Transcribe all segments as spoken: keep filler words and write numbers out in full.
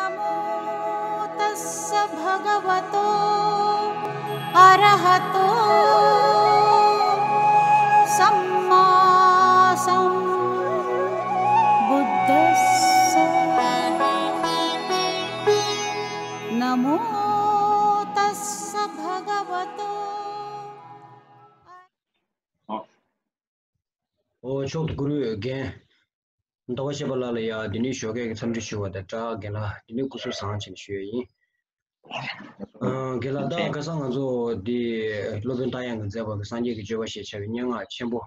नमो तस्स भगवतो अरहतो सम्मा सम्बुद्धस्स। नमो तस्स भगवतो ཨོ། མཆོག་ཏུ་གུ་རུའི་རྒན། མདོ་ཁ་ཤེས་པ་ལགས་ལ་ཡ་འདི་ནས་ཞོགས་ཀས་ཀྱི་འཚམས་འདྲི་ཞུ་བ་དང་སྦྲགས། རྒན་ལགས་འདི་ནས་སྐུ་གཟུགས་བཟང་ཞེས་ཞུ་ཡས་ཡིན། ཨ། རྒན་ལགས། ད་ཁ་སང་ང་ཚོ་འདི་སློབ་དཔོན་རྟ་དབྱངས་ཀྱིས་མཛད་པ་གི་སངས་རྒྱས་ཀྱི་སྤྱོད་པ་ཞེས་བྱ་བའི་སྙན་ངག་ཆེན་པོ་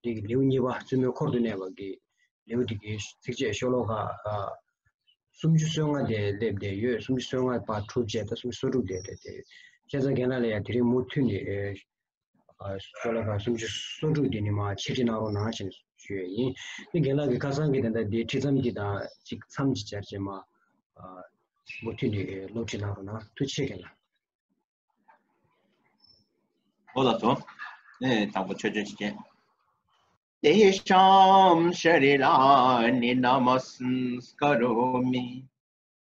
འདི་གི་ལེའུ་གཉིས་པ་བཙུན་མོའི་འཁོར་དུ་གནས་པ་གི་ལེའུ་འདི་གི་ཚིགས་བཅད་ཤོ་ལོ་ཀ་ཨ་སུམ་ཅུ་སོ་ལྔ་དེ་སླེབས་བསྡད་ཡོད། སུམ་ཅུ་སོ་ལྔ་པ་གྲུབ་བྱས། ད་སུམ་ཅུ་སོ་དྲུག་དེ་རེད་དེ། བྱས་ཙང་རྒན་ལགས་ལ་ཡང་དེ་རིང་མུ་མཐུད་ནས་ཨ་ཤོ་ལོ་ཀ་སུམ་ཅུ་སོ་དྲུག་དེ་ནས་མར་ཆེད་ཁྲིད་གནང་རོགས་གནང་ཞེས་ཞུ་ཡས་ཡིན། དེ་རྒན་ལགས་ཀྱིས་ཁ་སང་གི་དེ་འདྲ་དེ་ཁྲིད་མཚམས་ཀྱི་དང་ཅིག་མཚམས་ཀྱི་སྦྱར་བྱས་མར་ཨ་མུ་མཐུད་ནས་སློབ་ཁྲིད་གནང་རོགས་གནང་། ཐུགས་རྗེ་ཆེ་རྒན་ལགས། འོ་ལགས་སོ། ཨེ་དང་པོ་ཆོས་སྤྱོད་ཅིག་བྱས། तेषां शरीराणि नमस्करोमि।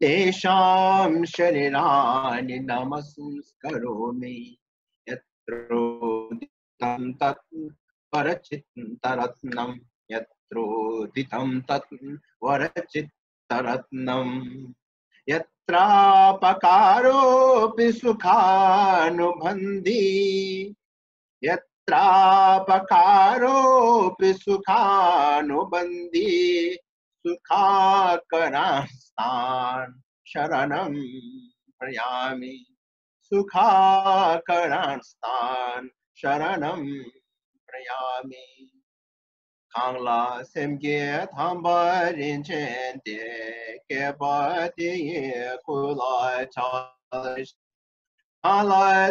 तेषां शरीराणि नमस्करोमि। यत्रोदितं तत् वरचित्तरत्नम्। यत्रोदितं तत् वरचित्तरत्नम्। यत्रापकारोऽपि सुखानुबन्धी। यत्रापकारोऽपि सुखानुबन्धी। सुखाकरांस्तान् शरणं प्रयामि। सुखाकरांस्तान् शरणं प्रयामि। གང་ལ་སེམས་ཀྱི་དམ་པ་རིན་ཆེན་ཏེ། བསྐལ་པ་དེ་ཡི་སྐུ་ལ་ཕྱག་འཚལ། གང་ལ་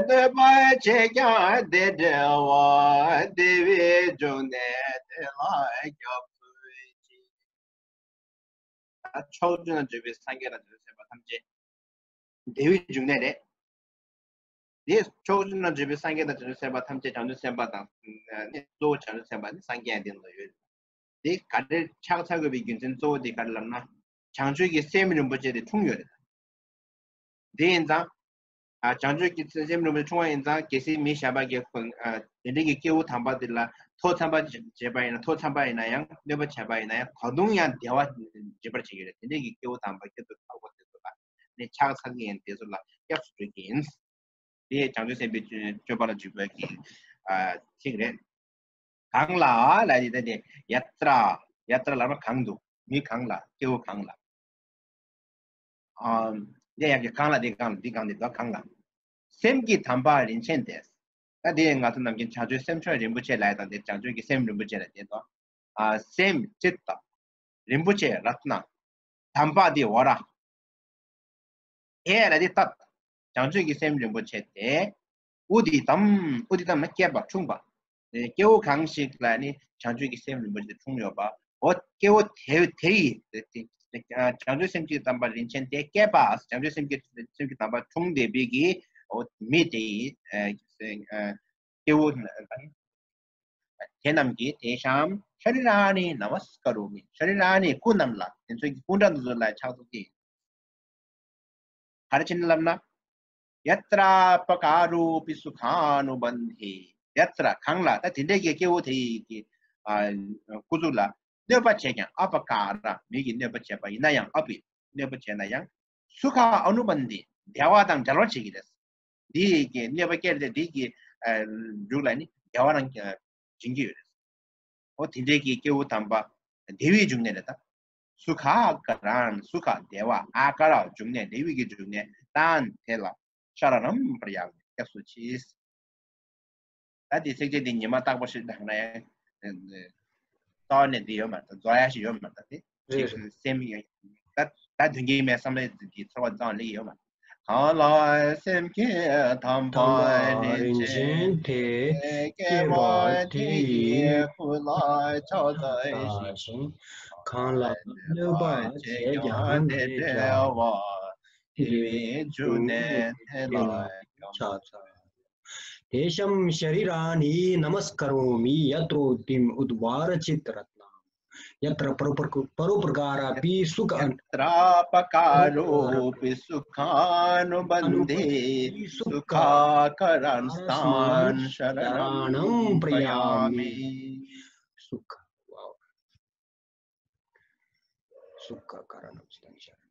གནོད་པ་བྱེད་ཀྱང་དེ་བསྒྲལ་བ། བདེ་བའི་འབྱུང་གནས་དེ་ལ་སྐྱབས་སུ་མཆི། ཕྱོགས་བཅུ་ན་བཞུགས་པའི་སངས་རྒྱས་དང་བྱང་ཆུབ་སེམས་དཔའ་ཐམས་ཅད་བདེ་བའི་འབྱུང་གནས་རེད། དེ་ཕྱོགས་བཅུ་ན་བཞུགས་པའི་སངས་རྒྱས་དང་བྱང་ཆུབ་སེམས་དཔའ་ཐམས་ཅད་བྱང་ཆུབ་སེམས་དཔའ་དང་ནི་གཙོ་བོ་བྱང་ཆུབ་སེམས་དཔའ་ནི་སངས་རྒྱས་དེ་ལ་ཡོད། དེ་ག་རེ་ཕྱག་འཚལ་དགོས་པའི་རྒྱུ་མཚན་གཙོ་བོ་དེ་ག་རེ་ལབ་ན། བྱང་ཆུབ་ཀྱི་སེམས་རིན་པོ་ཆེ་དེ་འཁྲུངས་ཡོད་རེད། དེ་ཡིན་ཙང་། ཨ། བྱང་ཆུབ་ཀྱི་སེམས་རིན་པོ་ཆེ་འཁྲུངས་པ་ཡིན་ཙང་གལ་སྲིད་མི་གཞན་པ་གིས་ཁོ། ཨ། དེ་འདྲའི་གི་སྐྱེས་བུ་དམ་པ་དེ་ལ་ཐོ་འཚམས་པ་བྱས་པ་ཡིན་ན། ཐོ་འཚམས་པ་ཡིན་ན་ཡང་། གནོད་པ་བྱས་པ་ཡིན་ན་ཡང་། ད་དུང་ཡང་བདེ་བ་འཇིགས་པར་བྱེད་ཀྱི་རེད། དེ་འདྲའི་གི་སྐྱེས་བུ་དམ་པ་ཁྱེད་ཚོ་དཀར་པོ་དེ་ཚོ་ལ་ནི་ཕྱག་འཚལ་གྱི་ཡིན། དེ་ཚོ་ལ་སྐྱབས་སུ་འགྲོ་གི་ཡིན། དེ་བྱང་ཆུབ་སེམས་དཔའི་སྤྱོད་པ་ལ་འཇུག་པའི་གི། ཨ། ཚིག་རེད། གང་ལ་ལ་དེ་ད་དེ་ཡ་ཏྲ། ཡ་ཏྲ་ལབ་ན་གང་དུ། མི་གང་ལ། སྐྱེ་བོ་གང་ལ། ཨ། དེ་ཡ་གི་གང་ལ་དེ་གང་ལ་དེ་གང་དེ་ད་གང་ལ། སེམས་ཀྱི་དམ་པ་རིན་ཆེན་ཏེ། ད་དེ་ང་ཚོ་ནམ་རྒྱུན་བྱང་ཆུབ་སེམས་མཆོག་རིན་པོ་ཆེ་ལབ་ཡ་དང་དེ་བྱང་ཆུབ་ཀྱི་སེམས་རིན་པོ་ཆེ་ལ་དེ་དོ། ཨ། སེམས་ཅིཏྟ། རིན་པོ་ཆེ་རཏྣ། དམ་པ་དེ་ཝ་ར། ཨེ་ལ་དེ་ཏཏ། བྱང་ཆུབ་ཀྱི་སེམས་རིན་པོ་ཆེ་དེ། ཨུ་དི་ཏམ། ཨུ་དི་ཏམ་ན་སྐྱེས་པ། འཁྲུངས་པ། སྐྱེ་བོ་གང་ཞིག་ལ་ནི་བྱང་ཆུབ་ཀྱི་སེམས་རིན་པོ་ཆེ་དེ་འཁྲུངས་ཡོད་པ། འོ་སྐྱེ་བོ་དེ་དེ་ཡི། བྱང་ཆུབ་སེམས་ཀྱི་དམ་པ་རིན་ཆེན་དེ་སྐྱེས་པ། བྱང་ཆུབ་སེམས་ཀྱི་སེམས་ཀྱི་དམ་པ་འཁྲུངས་བསྡད་པའི་གི་འོ་མི་དེ་ཡི། སྐྱེ་བོ། དེ་རྣམས་ཀྱིས་དེ་ཤམ་ཤ་རི་ར་ཎི་ན་མ་སྐ་རོ་མི། ཤ་རི་ར་ཎི་སྐུ་རྣམས་ལ། དེ་ཚོའི་སྐུ་འདྲ་འདི་ཚོ་ལ་ཕྱག་འཚལ་གྱི་ཡིན། ག་རེ་བྱས་ནས་ལབ་ན། ཡ་ཏྲ་པ་ཀ་རོ་པི་སུ་ཁ་ནུ་བན་དྷེ། ཡ་ཏྲ་གང་ལ། ད་དེ་འདྲའི་གི་སྐྱེ་བོ་དེ་ཡི་གི། ཨ། སྐུ་གཟུགས་ལ་གནོད་པ་བྱས་ཀྱང་། ཨ་པ་ཀ་ར། མི་གིས་གནོད་པ་བྱས་པ་ཡིན་ན་ཡང་། ཨ་པི་གནོད་པ་བྱས་ན་ཡང་། སུ་ཁ་ཨ་ནུ་བན་དྷེ། བདེ་བ་དང་འབྲེལ་བ་བྱེད་ཀྱི་རེད། འདི་ཡི་གི་གནོད་པ་བསྐྱལ་ཏེ་འདི་གི། ཨ། མཇུག་ལ་ནི་བདེ་བ་རང་། ཨ། སྦྱིན་གྱི་ཡོད་རེད། འོ་དེ་འདྲའི་གི་སྐྱེ་བོ་དམ་པ་བདེ་བའི་འབྱུང་གནས་རེད་ད། སུ་ཁ་ཀ་རན། སུ་ཁ་བདེ་བ། ཨ་ཀ་ར་འབྱུང་གནས། བདེ་བའི་གི་འབྱུང་གནས། ཏན་དེ་ལ་ཤ་ར་ནམ་པྲ་ཡ་སྐྱབས་སུ་མཆི། ད་དེ་ཚིགས་བཅད་འདི་ཉི་མ་རྟག་པར་ཞིག་བགྲངས་ན་ཡང་། རྩ་བ་ནས་འདི་ཡོད་མ་རེད། རྫོགས་ཡ་ཞིག་ཡོད་མ་རེད། ད་དེ་རེད་ཅིག་རེད། སེམས་ཡང་ད་ད་དོན་གྱི་མེད་བསམ་ལས་འདི་ཚོར་བ་ཙམ་ལས་ཡོད་མ་རེད། གང་ལ་སེམས་ཀྱི་དམ་པ་རིན་ཆེན་ཏེ། སྐྱེས་པ་དེ་ཡི་སྐུ་ལ་ཕྱག་འཚལ་ཞིང་། གང་ལ་གནོད་པ་བྱས་ཀྱང་དེ་བསྒྲལ་བ། བདེ་བའི་འབྱུང་གནས་དེ་ལ་ཕྱག་འཚལ། तेषां शरीराणि नमस्करोमि। यत्र दिम उद्वार चित रत्नम। यत्र परोपक- परोपकारापि सुख अन- यत्रापकारोऽपि सुखानुबन्धे सुखाकरांस्तान् शरणं प्रयामि। सुख। Wow. सुखकरणं स्तान् शरणं।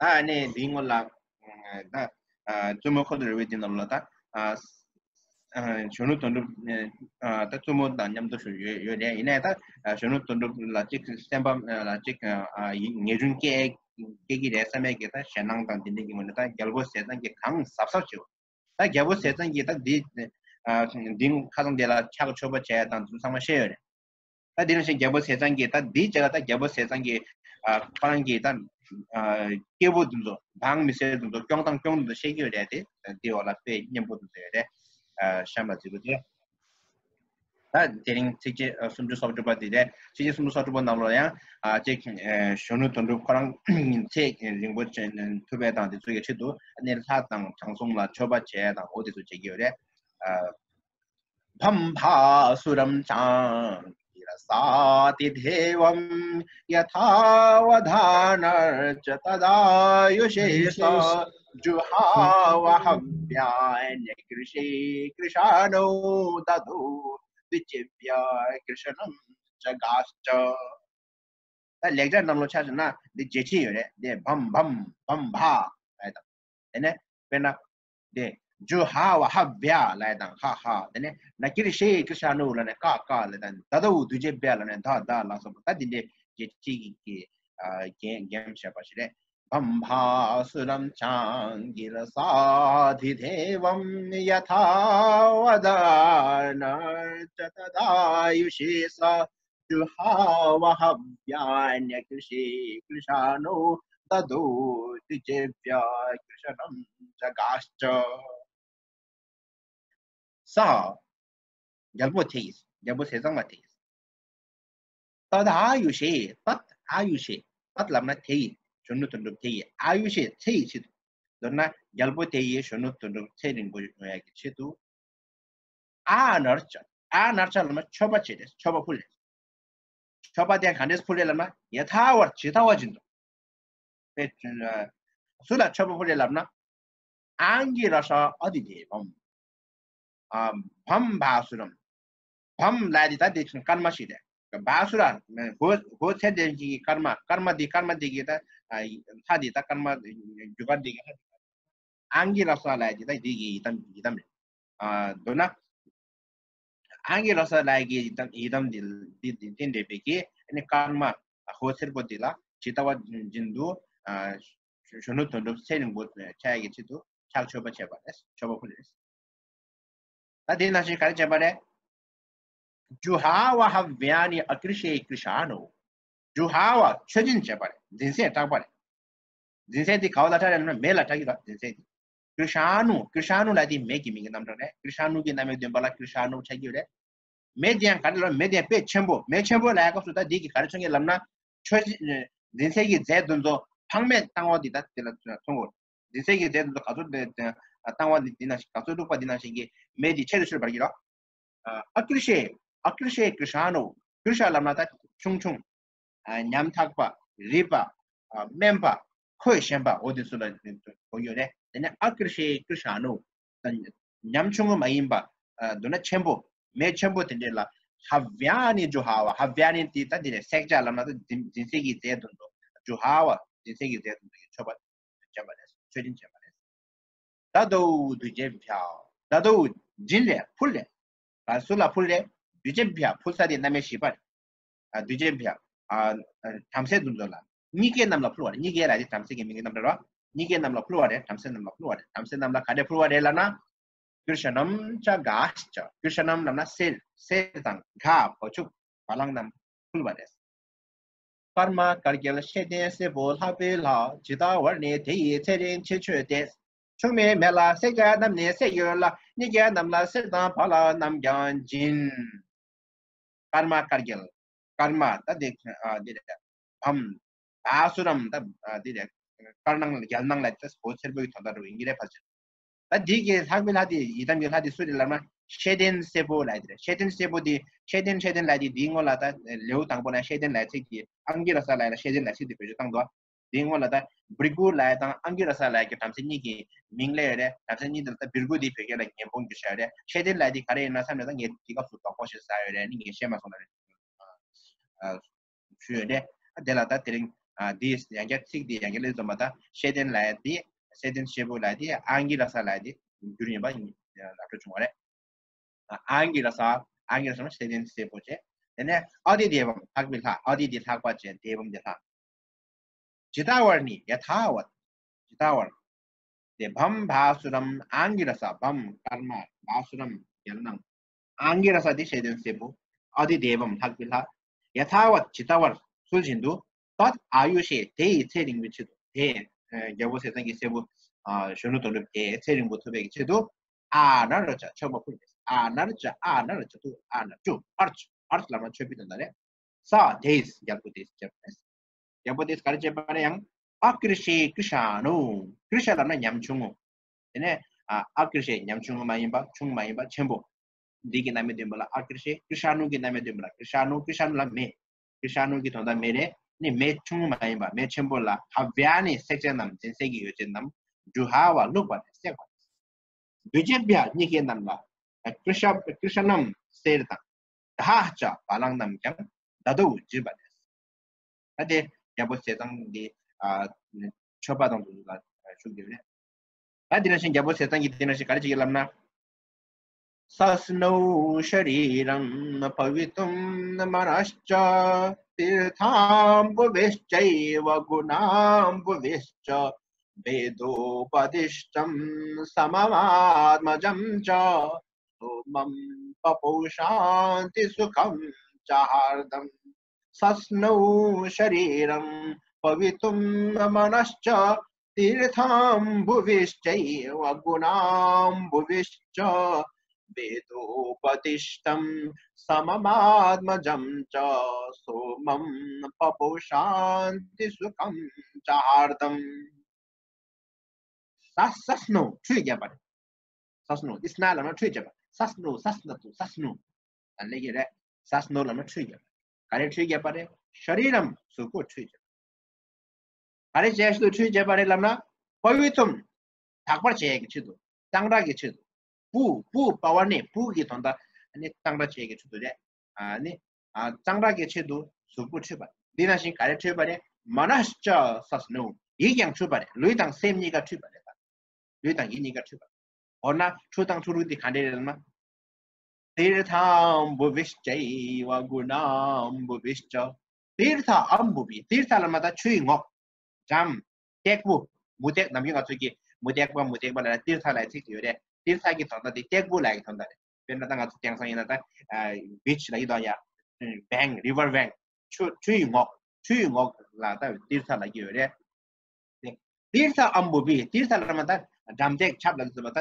ཨ་ནི་འདིའི་སྔོན་ལ་ད་ཨ་བཙུན་མོ་ཁོ་ཐུ་རི་བི་འདི་ནང་ལ་ད་ཨ་ཨ་གཞོན་ནུ་དོན་གྲུབ་ཨ་ད་བཙུན་མོ་དང་མཉམ་དུ་ཞུ་ཡོད་ཡོད་རེད། ཡིན་ནའི་ད་ཨ་གཞོན་ནུ་དོན་གྲུབ་ལ་གཅིག་སེམས་པ་ལ་གཅིག་ཨ་ངེས་འབྱུང་སྐྱེ་སྐྱེ་གི་རེད་བསམ་ཡས་ཀྱི་ད་ཞེད་སྣང་དང་འདི་འདྲ་གི་ངོས་ནས་ད་རྒྱལ་པོ་ཟས་གཙང་གིས་གང་གཟབ་གཟབ་བྱེད། ད་རྒྱལ་པོ་ཟས་གཙང་གིས་ད་འདི་ཨ་འདི་ཁ་སང་དེ་ལ་ཕྱག་མཆོད་པ་བྱས་དང་དེ་ཚོ་ཚང་མ་བཤད་ཡོད་རེད། ད་དེ་ནང་བཞིན་རྒྱལ་པོ་ཟས་གཙང་གིས་ད་འདིའི་རྗེས་ལ་ད་རྒྱལ་པོ་ཟས་གཙང་གིས་ཨ་ཁོ་རང་གིས་ད་ཨ་སྐྱེས་བུ་དེ་ཚོ་འབངས་མི་སེར་དེ་ཚོ་སྐྱོང་སྟངས་སྐྱོང་དེ་ཚོ་བཤད་ཀྱི་ཡོད་རེད་དེ། དེའི་འོག་ལ་དཔེ་སྙན་པོ་དེ་ཚོ་ཡོད་རེད། ཨ་གཤམ་ལ་གཟིགས་རོགས་བྱེད། ད་དེ་རིང་ཚིགས་བཅད་ཨ་སུམ་ཅུ་སོ་དྲུག་པ་དེ་རེད། ཚིགས་བཅད་སུམ་ཅུ་སོ་དྲུག་པ་ནང་ལོགས་ཡང་ཨ་ཅིག་ཨ་གཞོན་ནུ་དོན་གྲུབ་ཁོ་རང་ཚེ་རིང་པོ་ཐུབ་པའི་དང་དེ་ཚོ་ཡི་ཆེད་དུ་ཨ་ནི་ལྷ་དང་དྲང་སྲོང་ལ་མཆོད་པ་བྱས་དང་འོ་དེ་ཚོ་བྱེད་ཀྱི་ཡོད་རེད། ཨ། भं भासुरं चाङ्गिरसातिदेवं यथा वदानर्च तदायुषे स जुहाव हव्यान्यकृषीकृशानो ददौ द्विजिव्य कृषणं च गाश्च। ད་ལེགས་སྦྱར་ནང་ལོགས་ཆ་བཞག་ན་འདི་འབྱེད་ཆེན་ཡོད་རེད། འདི་བྷམ་བྷམ་བྷམ་བྷ་ལབ་ཡ་དང་། དེ་ནས་དཔེར་ན་འདི་ཇུ་ཧ་བ་ཧ་བྱ་ལབ་ཡ་དང་ཧ་ཧ། དེ་ནས་ན་ཀི་རི་ཤེ་ཀི་ཤ་ནུ་ལབ་ནས་ཀ་ཀ་ལབ་ཡ་དང་། ད་ད་འུ་དུ་ཇེ་བྱ་ལབ་ནས་ད་ད་ལ་སོགས་པ། ད་འདི་འདྲའི་འབྱེད་ཆེན་གྱི་གི་ཨ་རྒྱན་རྒྱན་བཤད་པ་ཞིག་རེད། भम्भासुरं चाङ्गिरसाधिदेवं यथा वदानर्च तदायुषे स जुहाव हव्यान्यकृषीकृशानो ददौ द्विजिव्य कृषणं च गाश्च। सः རྒྱལ་པོ་དེ་ཡིས། རྒྱལ་པོ་ཟས་གཙང་མ་དེ་ཡིས། तदायुषे། तदायुषे། तद्་ལབ་ན་དེ་ཡི། གཞོན་ནུ་དོན་གྲུབ་དེ་ཡི། आयुषे། ཚེ་ཡི་ཆེད་དུ། མདོར་ན་རྒྱལ་པོ་དེ་ཡི་གཞོན་ནུ་དོན་གྲུབ་ཚེ་རིང་པོ་ཡོང་ཡག་གི་ཆེད་དུ། आनर्च། आनर्च་ལབ་ན་མཆོད་པ་བྱེད་རེད། མཆོད་པ་ཕུལ་རེད། མཆོད་པ་དེ་ག་འདྲས་ཕུལ་རེད་ལབ་ན། यथावत्། ཇི་ལྟ་བ་བཞིན་དུ། དེ་སུ་ལ་མཆོད་པ་ཕུལ་རེད་ལབ་ན། आङ्गिरसाधिदेवम्། ཨ། བྷམ་བྷ་སུ་རམ། བྷམ་ལབ་དེ་ད་དེ་ཆུང་སྐར་མ་ཞིག་རེད། བྷ་སུ་ར། ཧོ་ཧོ་ཚེ་དེ་གི་སྐར་མ། སྐར་མ་དེ་སྐར་མ་དེ་གི་ད་ཨ་ལྷ་དེ་ད་སྐར་མ་རྒྱུ་སྐར་དེ་གི་ལྷ། ཨང་གི་ར་ས་ལབ་དེ་ད་དེ་གི་ཡི་དམ་ཡི་དམ་རེད། ཨ་མདོར་ན། ཨང་གི་ར་ས་ལབ་གི་ཡི་དམ་ཡི་དམ་དེ་དེ་དེ་འདྲ་བའི་གི་ཨ་ནི་སྐར་མ་ཧོ་སེར་པོ་དེ་ལ་ཇི་ལྟ་བ་བཞིན་དུ་ཨ་གཞོན་ནུ་དོན་གྲུབ་ཚེ་རིང་པོ་ཆགས་ཡག་གི་ཆེད་དུ་ཕྱག་མཆོད་པ་བྱས་པ་རེད། མཆོད་པ་ཕུལ་རེད། ད་དེ་ནང་བཞིན་ག་རེ་བྱས་པ་རེད། ཇུ་ཧ་བ་ཧ་བྱ་ནི་ཨ་ཀྲི་ཤེ་ཀྲི་ཤ་ནོ། ཇུ་ཧ་བ་མཆོད་སྦྱིན་བྱས་པ་རེད། འཛིན་སྲས་སྐྲག་པ་རེད། འཛིན་སྲས་དེ་ག་བ་ལ་སྐྲག་རེད་ལབ་ན་མེ་ལ་སྐྲག་གི་རེད། འཛིན་སྲས་དེ། ཀྲི་ཤ་ནུ། ཀྲི་ཤ་ནུ་ལབ་དེ་མེ་གི་མིང་གི་རྣམ་གྲངས་རེད། ཀྲི་ཤ་ནུ་གི་རྣམ་དབྱེ་བདུན་པ་ལ་ཀྲི་ཤ་ནུ་ཆགས་ཀྱི་ཡོད་རེད། མེ་དེ་ཡང་ག་རེ་ལབ། མེ་དེ་དཔེ་ཆེན་པོ། མེ་ཆེན་པོ་ལབ་ཡ་སྐབས་སུ་ད་དེ་གི་ག་རེ་མཚོན་གྱི་ལབ་ན། ཆོས་འཛིན་སྲས་ཀྱི་རྫས་དེ་ཚོ་ཕངས་མེད་བཏང་བ་དེ་ད་དེ་ལ་མཚོན་གོ། འཛིན་སྲས་ཀྱི་རྫས་དེ་ཚོ་ག་ཚོད་བཏང་བ་དེ་དེ་ནང་བཞིན། ག་ཚོད་བླུགས་པ་དེ་ནང་བཞིན་གྱི་མེ་དེ་ཆེ་རུ་ཆེ་རུ་འབར་གྱི་རེད། ཨ་ཀྲི་ཤེ། ཨ་ཀྲི་ཤེ་ཀྲི་ཤ་ནོ། ཀྲི་ཤ་ལབ་ན་ད་ཆུང་ཆུང་། ཨ་ཉམ་ཐག་པ། རིད་པ། ཨ་དམན་པ། ཁོད་ཞན་པ། འོ་དེ་ཚོ་ལ་གོ་ཡོད་རེད། དེ་ནས་ཨ་ཀྲི་ཤེ་ཀྲི་ཤ་ནོ། ད་ཉམ་ཆུང་ངུ་མ་ཡིན་པ། ཨ་མདོར་ན་ཆེན་པོ། མེ་ཆེན་པོ་དེ་འདྲས་ལ། ཧ་བྱ་ནི་ཇུ་ཧ་བ། ཧ་བྱ་ནི་དེ་ད་དེ་རེད། བསྲེག་བྱ་ལབ་ན་ད་འཛིན་འཛིན་སྲས་ཀྱི་རྫས་དེ་ཚོ། ཇུ་ཧ་བ། འཛིན་སྲས་ཀྱི་རྫས་དེ་ཚོ་ཡི་མཆོད་པ་བྱས་པ་རེད། མཆོད་སྦྱིན་བྱས་པ་རེད། ད་དོ་དུ་ཇེ་བྱ། ད་དོ་སྦྱིན་རེད། ཕུལ་རེད། ག་སུ་ལ་ཕུལ་རེད། དུ་ཇེ་བྱ། ཕུལ་ས་དེ་རྣམ་དབྱེ་བཞི་པ་རེད། ཨ་དུ་ཇེ་བྱ། ཨ་བྲམ་ཟེ་དེ་ཚོ་ལ། གཉི་གའི་རྣམས་ལ་ཕུལ་བ་རེད། གཉི་གའི་ལབ་དེ་བྲམ་ཟེ་གི་མིང་གི་རྣམ་གྲངས་རེད། གཉི་གའི་རྣམས་ལ་ཕུལ་བ་རེད། བྲམ་ཟེ་རྣམས་ལ་ཕུལ་བ་རེད། བྲམ་ཟེ་རྣམས་ལ་ག་རེ་ཕུལ་བ་རེད་ལབ་ན། ཀྲི་ཤ་ནམ་ཅ་ག་ཤ་ཅ། ཀྲི་ཤ་ནམ་ལབ་ན་གསེར། གསེར་དང་གྷ་བ་ཕྱུགས་བ་ལང་རྣམས་ཕུལ་བ་རེད། པདྨ་དཀར་རྒྱལ་ཤེས་ལྡན་སྲས་པོ་ལྷག་པའི་ལྷ། ཇི་ལྟ་བར་ནི་དེ་ཡི་ཚེ་རིང་ཕྱིར་མཆོད་དེ། ཕྱུགས་མའི་མེ་ལ་བསྲེག་བྱ་རྣམས་ནི་བསྲེགས་ཡོད་ལ། གཉི་གའི་རྣམས་ལ་གསེར་དང་བ་ལང་རྣམས་ཀྱང་སྦྱིན། པདྨ་དཀར་རྒྱལ། ཀརྨ་ད་དེ་ཨ་དེ་རེད། བམ། བ་སུ་རམ་ད་ཨ་དེ་རེད། དཀར་ནང་རྒྱལ་ནང་ལ་ད་ཧོ་སེར་པོའི་དོན་དག་རུ་ཡིན་གྱི་རེད་ཕལ་ཆེར། ད་འདི་གི་ལྷག་པའི་ལྷ་དེ་ཡི་དམ་གྱི་ལྷ་དེ་སུ་རེད་ལབ་ན། ཤེས་ལྡན་སྲས་པོ་ལབ་ཡ་དེ་རེད། ཤེས་ལྡན་སྲས་པོ་དེ་ཤེས་ལྡན་ཤེས་ལྡན་ལབ་ཡ་དེ་དེའི་སྔོན་ལ་ད་ལེའུ་དང་པོ་ན་ཤེས་ལྡན་ལབ་ཡ་ཚིག་དེ་ཨང་གི་ར་ས་ལབ་ཡ་ལ་ཤེས་ལྡན་ལབ་ཡ་ཚིག་དེ་བེད་སྤྱོད་བཏང་འདུག་དེའི་སྔོན་ལ་ད་བྷྲི་གུ་ལབ་ཡ་དང་ཨང་གི་ར་ས་ལབ་ཡ་གི་བྲམ་ཟེ་གཉིས་ཀྱི་མིང་སླེབས་ཡོད་རེད། བྲམ་ཟེ་གཉིས་དེ་ལ་ད་བྷྲི་གུ་དེ་བོད་སྐད་ལ་ཉན་སྤོང་བསྒྱུར་བྱས་ཡོད་རེད། ཤེས་ལྡན་ལབ་ཡ་དེ་ག་རེ་ཡིན་ན་བསམ་ནས་ད་ངས་དེ་སྐབས་སུ་དོགས་པ་ཞིག་ཟ་ཡོད་རེད། ཨ་ནི་ངས་ཤེས་མ་སོང་ན་རེད། ཨ་ཞུས་ཡོད་རེད། ཨ་དེ་ལ་ད་དེ་རིང་ཨ་དེ་ཡང་བསྐྱར་ཚིག་དེ་ཡང་བསྐྱར་ལེགས་འཛོམས་པ་ད་ཤེས་ལྡན་ལབ་ཡ་དེ་ཤེས་ལྡན་སྲས་པོ་ལབ་ཡ་དེ་ཨང་གི་ར་ས་ལབ་ཡ་དེ་བསྒྱུར་ཡིན་པ་ཡིན་ལབ་འགྲོ་བྱུང་བ་རེད། ཨང་གི་ར་ས། ཨང་གི་ར་ས་ནི་ཤེས་ལྡན་སྲས་པོ་བྱས། དེ་ནས་ཨ་ཏི་དེ་བམ་ལྷག་པའི་ལྷ། ཨ་ཏི་དེ་ལྷག་པ་བྱས། དེ་བམ་དེ་ལྷག་ཇི་ལྟ་བར་ནི་ཡ་ཐཱ་ཝད། ཇི་ལྟ་བར། དེ་བམ་བ་སུ་རམ་ཨང་གི་ར་ས། བམ་སྐར་མ། བ་སུ་རམ་རྒྱལ་སྣང་། ཨང་གི་ར་ས་དེ་ཤེས་ལྡན་སྲས་པོ། ཨ་ཏི་དེ་བམ་ལྷག་པའི་ལྷ། ཡ་ཐཱ་ཝད་ཇི་ལྟ་བར་ཚུལ་བཞིན་དུ། ཏད་ཨ་ཡུ་ཤེ་དེ་ཡི་ཚེ་རིང་བའི་ཆེད་དུ། དེ་ཨ་རྒྱལ་པོ་ཟས་གཙང་གི་སྲས་པོ་ཨ་གཞོན་ནུ་དོན་གྲུབ་དེ་ཚེ་རིང་པོ་ཐོབ་པའི་ཆེད་དུ། ཨ་ན་ར་ཅ་མཆོད་པ་ཕུལ་ཏེ། ཨ་ན་ར་ཅ། ཨ་ན་ར་ཅ་ཏུ། ཨ་ན་ཅུ། ཨར་ཅ། ཨར་ཅ་ལབ་ན་མཆོད་པའི་དོན་དག་རེད། ས་དེས་རྒྱལ་པོ་དེས་བྱས་པ་རེད། རྒྱལ་པོ་དེས་ག་རེ་བྱས་པ་རེད་ཡང་། ཨ་ཀྲི་ཤེ་ཀྲི་ཤ་ནུ། ཀྲི་ཤ་ལབ་ན་ཉམ་ཆུང་ངུ། དེ་ནས་ཨ་ཨ་ཀྲི་ཤེ་ཉམ་ཆུང་ངུ་མ་ཡིན་པ། ཆུང་མ་ཡིན་པ། ཆེན་པོ། འདི་གི་རྣམ་དབྱེ་བསྟན་པ་ལ་ཨ་ཀྲི་ཤེ། ཀྲི་ཤ་ནུ་གི་རྣམ་དབྱེ་བསྟན་པ་ལ་ཀྲི་ཤ་ནུ། ཀྲི་ཤ་ནུ་ལ་མེ། ཀྲི་ཤ་ནུ་གི་དོན་དག་མེ་རེད། ནི་མེ་ཆུང་མ་ཡིན་པ། མེ་ཆེན་པོ་ལ། ཧ་བྷྱ་ནི་སྲེག་བྱེད་རྣམས། སྦྱིན་སྲེག་གི་ཡོ་བྱད་རྣམས། ཇུ་ཧ་བ་བླུགས་པ་དང་བསྲེགས་པ། དུ་ཇེ་བྷྱ་གཉིས་ཀའི་རྣམས་ལ། ཀྲི་ཤ་ཀྲི་ཤ་ནམ་གསེར་དང་། དྷཱ་ཅ་བ་ལང་རྣམས་ཀྱང་། ད་དོ་བོ་བྱེད་པ་ལས། ད་དེ་རྒྱལ་པོ་ཟས་གཙང་གི་ཨ་མཆོད་པ་དང་དུ་ལ་ཞུགས་ཡོད་རེད། ད་དེ་ནང་བཞིན་རྒྱལ་པོ་ཟས་གཙང་གིས་དེ་ནང་བཞིན་ག་རེ་བྱེད་ཀྱི་ལབ་ན། सस्नो शरीरं भवितुं मनश्च तीर्थाम्बुभिश्चैव गुणाम्बुभिश्च वेदोपदिष्टं सममात्मजं च सोमं पपौ शान्तिसुखं च हार्दम्। सस्नो शरीरं भवितुं मनश्च तीर्थाम्बुभिश्चैव गुणाम्बुभिश्च वेदोपदिष्टं सममात्मजं च सोमं पपौ शान्तिसुखं च हार्दम्। स सस्नो ཁྲུས་བརྒྱབ་པ་རེད། सस्नो། དེ་སྣ་ལབ་ན་ཁྲུས་བརྒྱབ་པ། सस्नो सस्नतु सस्नो། ད་ལེགས་ཀྱི་རེད། सस्नो ལབ་ན་ཁྲུས་བརྒྱབ་པ། ག་རེ་ཁྲུས་བརྒྱབ་པ་རེད། शरीरं གཟུགས་པོ་ཁྲུས་བརྒྱབ་པ། ག་རེ་བྱས་ཏེ་ཁྲུས་བརྒྱབ་པ་རེད་ལབ་ན། भवितुं། དག་པར་བྱེད་ཡས་ཀྱི་ཆེད་དུ། གཙང་སྦྲ་གི་ཆེད་དུ། पपौ། पपौ་ལབ་ན་पपौ གི་དོན་དག་ནི་གཙང་སྦྲ་བྱེད་ཡས་ཀྱི་ཆེད་དུ་རེད། ཨ་ནི་ཨ་གཙང་སྦྲ་གི་ཆེད་དུ་གཟུགས་པོ་ཁྲུས་པ། འདི་ནང་བཞིན་ག་རེ་ཁྲུས་པ་རེད། मनश्च सस्नो། ཡིད་ཀྱང་ཁྲུས་པ་རེད། ལུས་དང་སེམས་གཉིས་ཀ་ཁྲུས་པ་རེད་ད། ལུས་དང་ཡིད་གཉིས་ཀ་ཁྲུས་པ། འོ་ན་ཁྲུས་དང་ཁྲུས་རུས་དེ་ག་འདྲ་རེད་ལབ་ན། तीर्थाम्बुभिश्चैव गुणाम्बुभिश्च। तीर्थाम्बुभिः། तीर्थ ལབ་ན་ད་ཆུའི་ངོགས། འགྲམ། སྟེགས་བུ། མུ་སྟེགས། ནམ་རྒྱུན་ང་ཚོ་གི་མུ་སྟེགས་པ་མུ་སྟེགས་པ་ལབ་ན་तीर्थ ལབ་ཚིག་ཡོད་རེད། तीर्थ གི་དོན་དག་དེ་སྟེགས་བུ་ལབ་ཀྱི་དོན་དག་རེད། དཔེར་ན་ད་ང་ཚོ་དེང་སང་ཡིན་ན་ད་beach ལབ་ཀྱི་འདུག་ཡ། bank river bank ཆུ་ཆུའི་ངོགས། ཆུའི་ངོགས་ལ་ད་तीर्थ ལབ་ཀྱི་ཡོད་རེད། तीर्थाम्बुभिः། तीर्थ ལབ་ན་ད་འགྲམ་སྟེགས་ཆབ་ལ་ཟེར་བ་ད།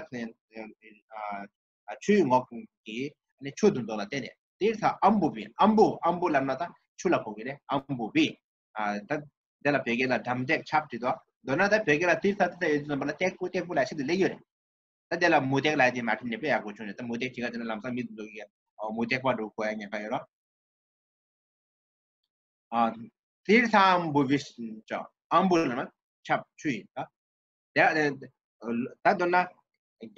ཨ་ཆུའི་ངོགས་ཀྱི་ཨ་ནི་ཆུ་དེ་ཚོ་ལ་བརྟེན་ནས། तीर्थाम्बुभिः། अम्बु། अम्बु། अम्बु ལབ་ན་ད་ཆུ་ལ་གོ་གི་རེད། अम्बुभिः། ཨ་ད་དེ་ལ་བོད་སྐད་ལ་འགྲམ་སྟེགས་ཆབ་བྲིས་འདུག་མདོར་ན་ད་བོད་སྐད་ལ་तीर्थ तीर्थ ཡོད་ཙམ་པ་ལ་སྟེགས་བུ་སྟེགས་བུ་ལབ་ཤེས་དུ་ལེགས་ཡོད་རེད། ད་དེ་ལ་མུ་སྟེགས་ལབ་དེ་མ་བྲིས་ནས་དཔེ་ཡག་པོ་བྱུང་རེད། ད་མུ་སྟེགས་བྱེད་ག་དེ་ན་ལམ་སང་མི་དེ་ཚོ་གི་མུ་སྟེགས་པ་འགྲོ་དགོས་ཡ་ཉེན་ཁ་ཡོད་རོ། ཨ། तीर्थाम्बुभिश्च། अम्बु ལབ་ན་ཆབ་ཆུ་ཡིན་ད། དེ་ད་མདོར་ན་རྒྱ་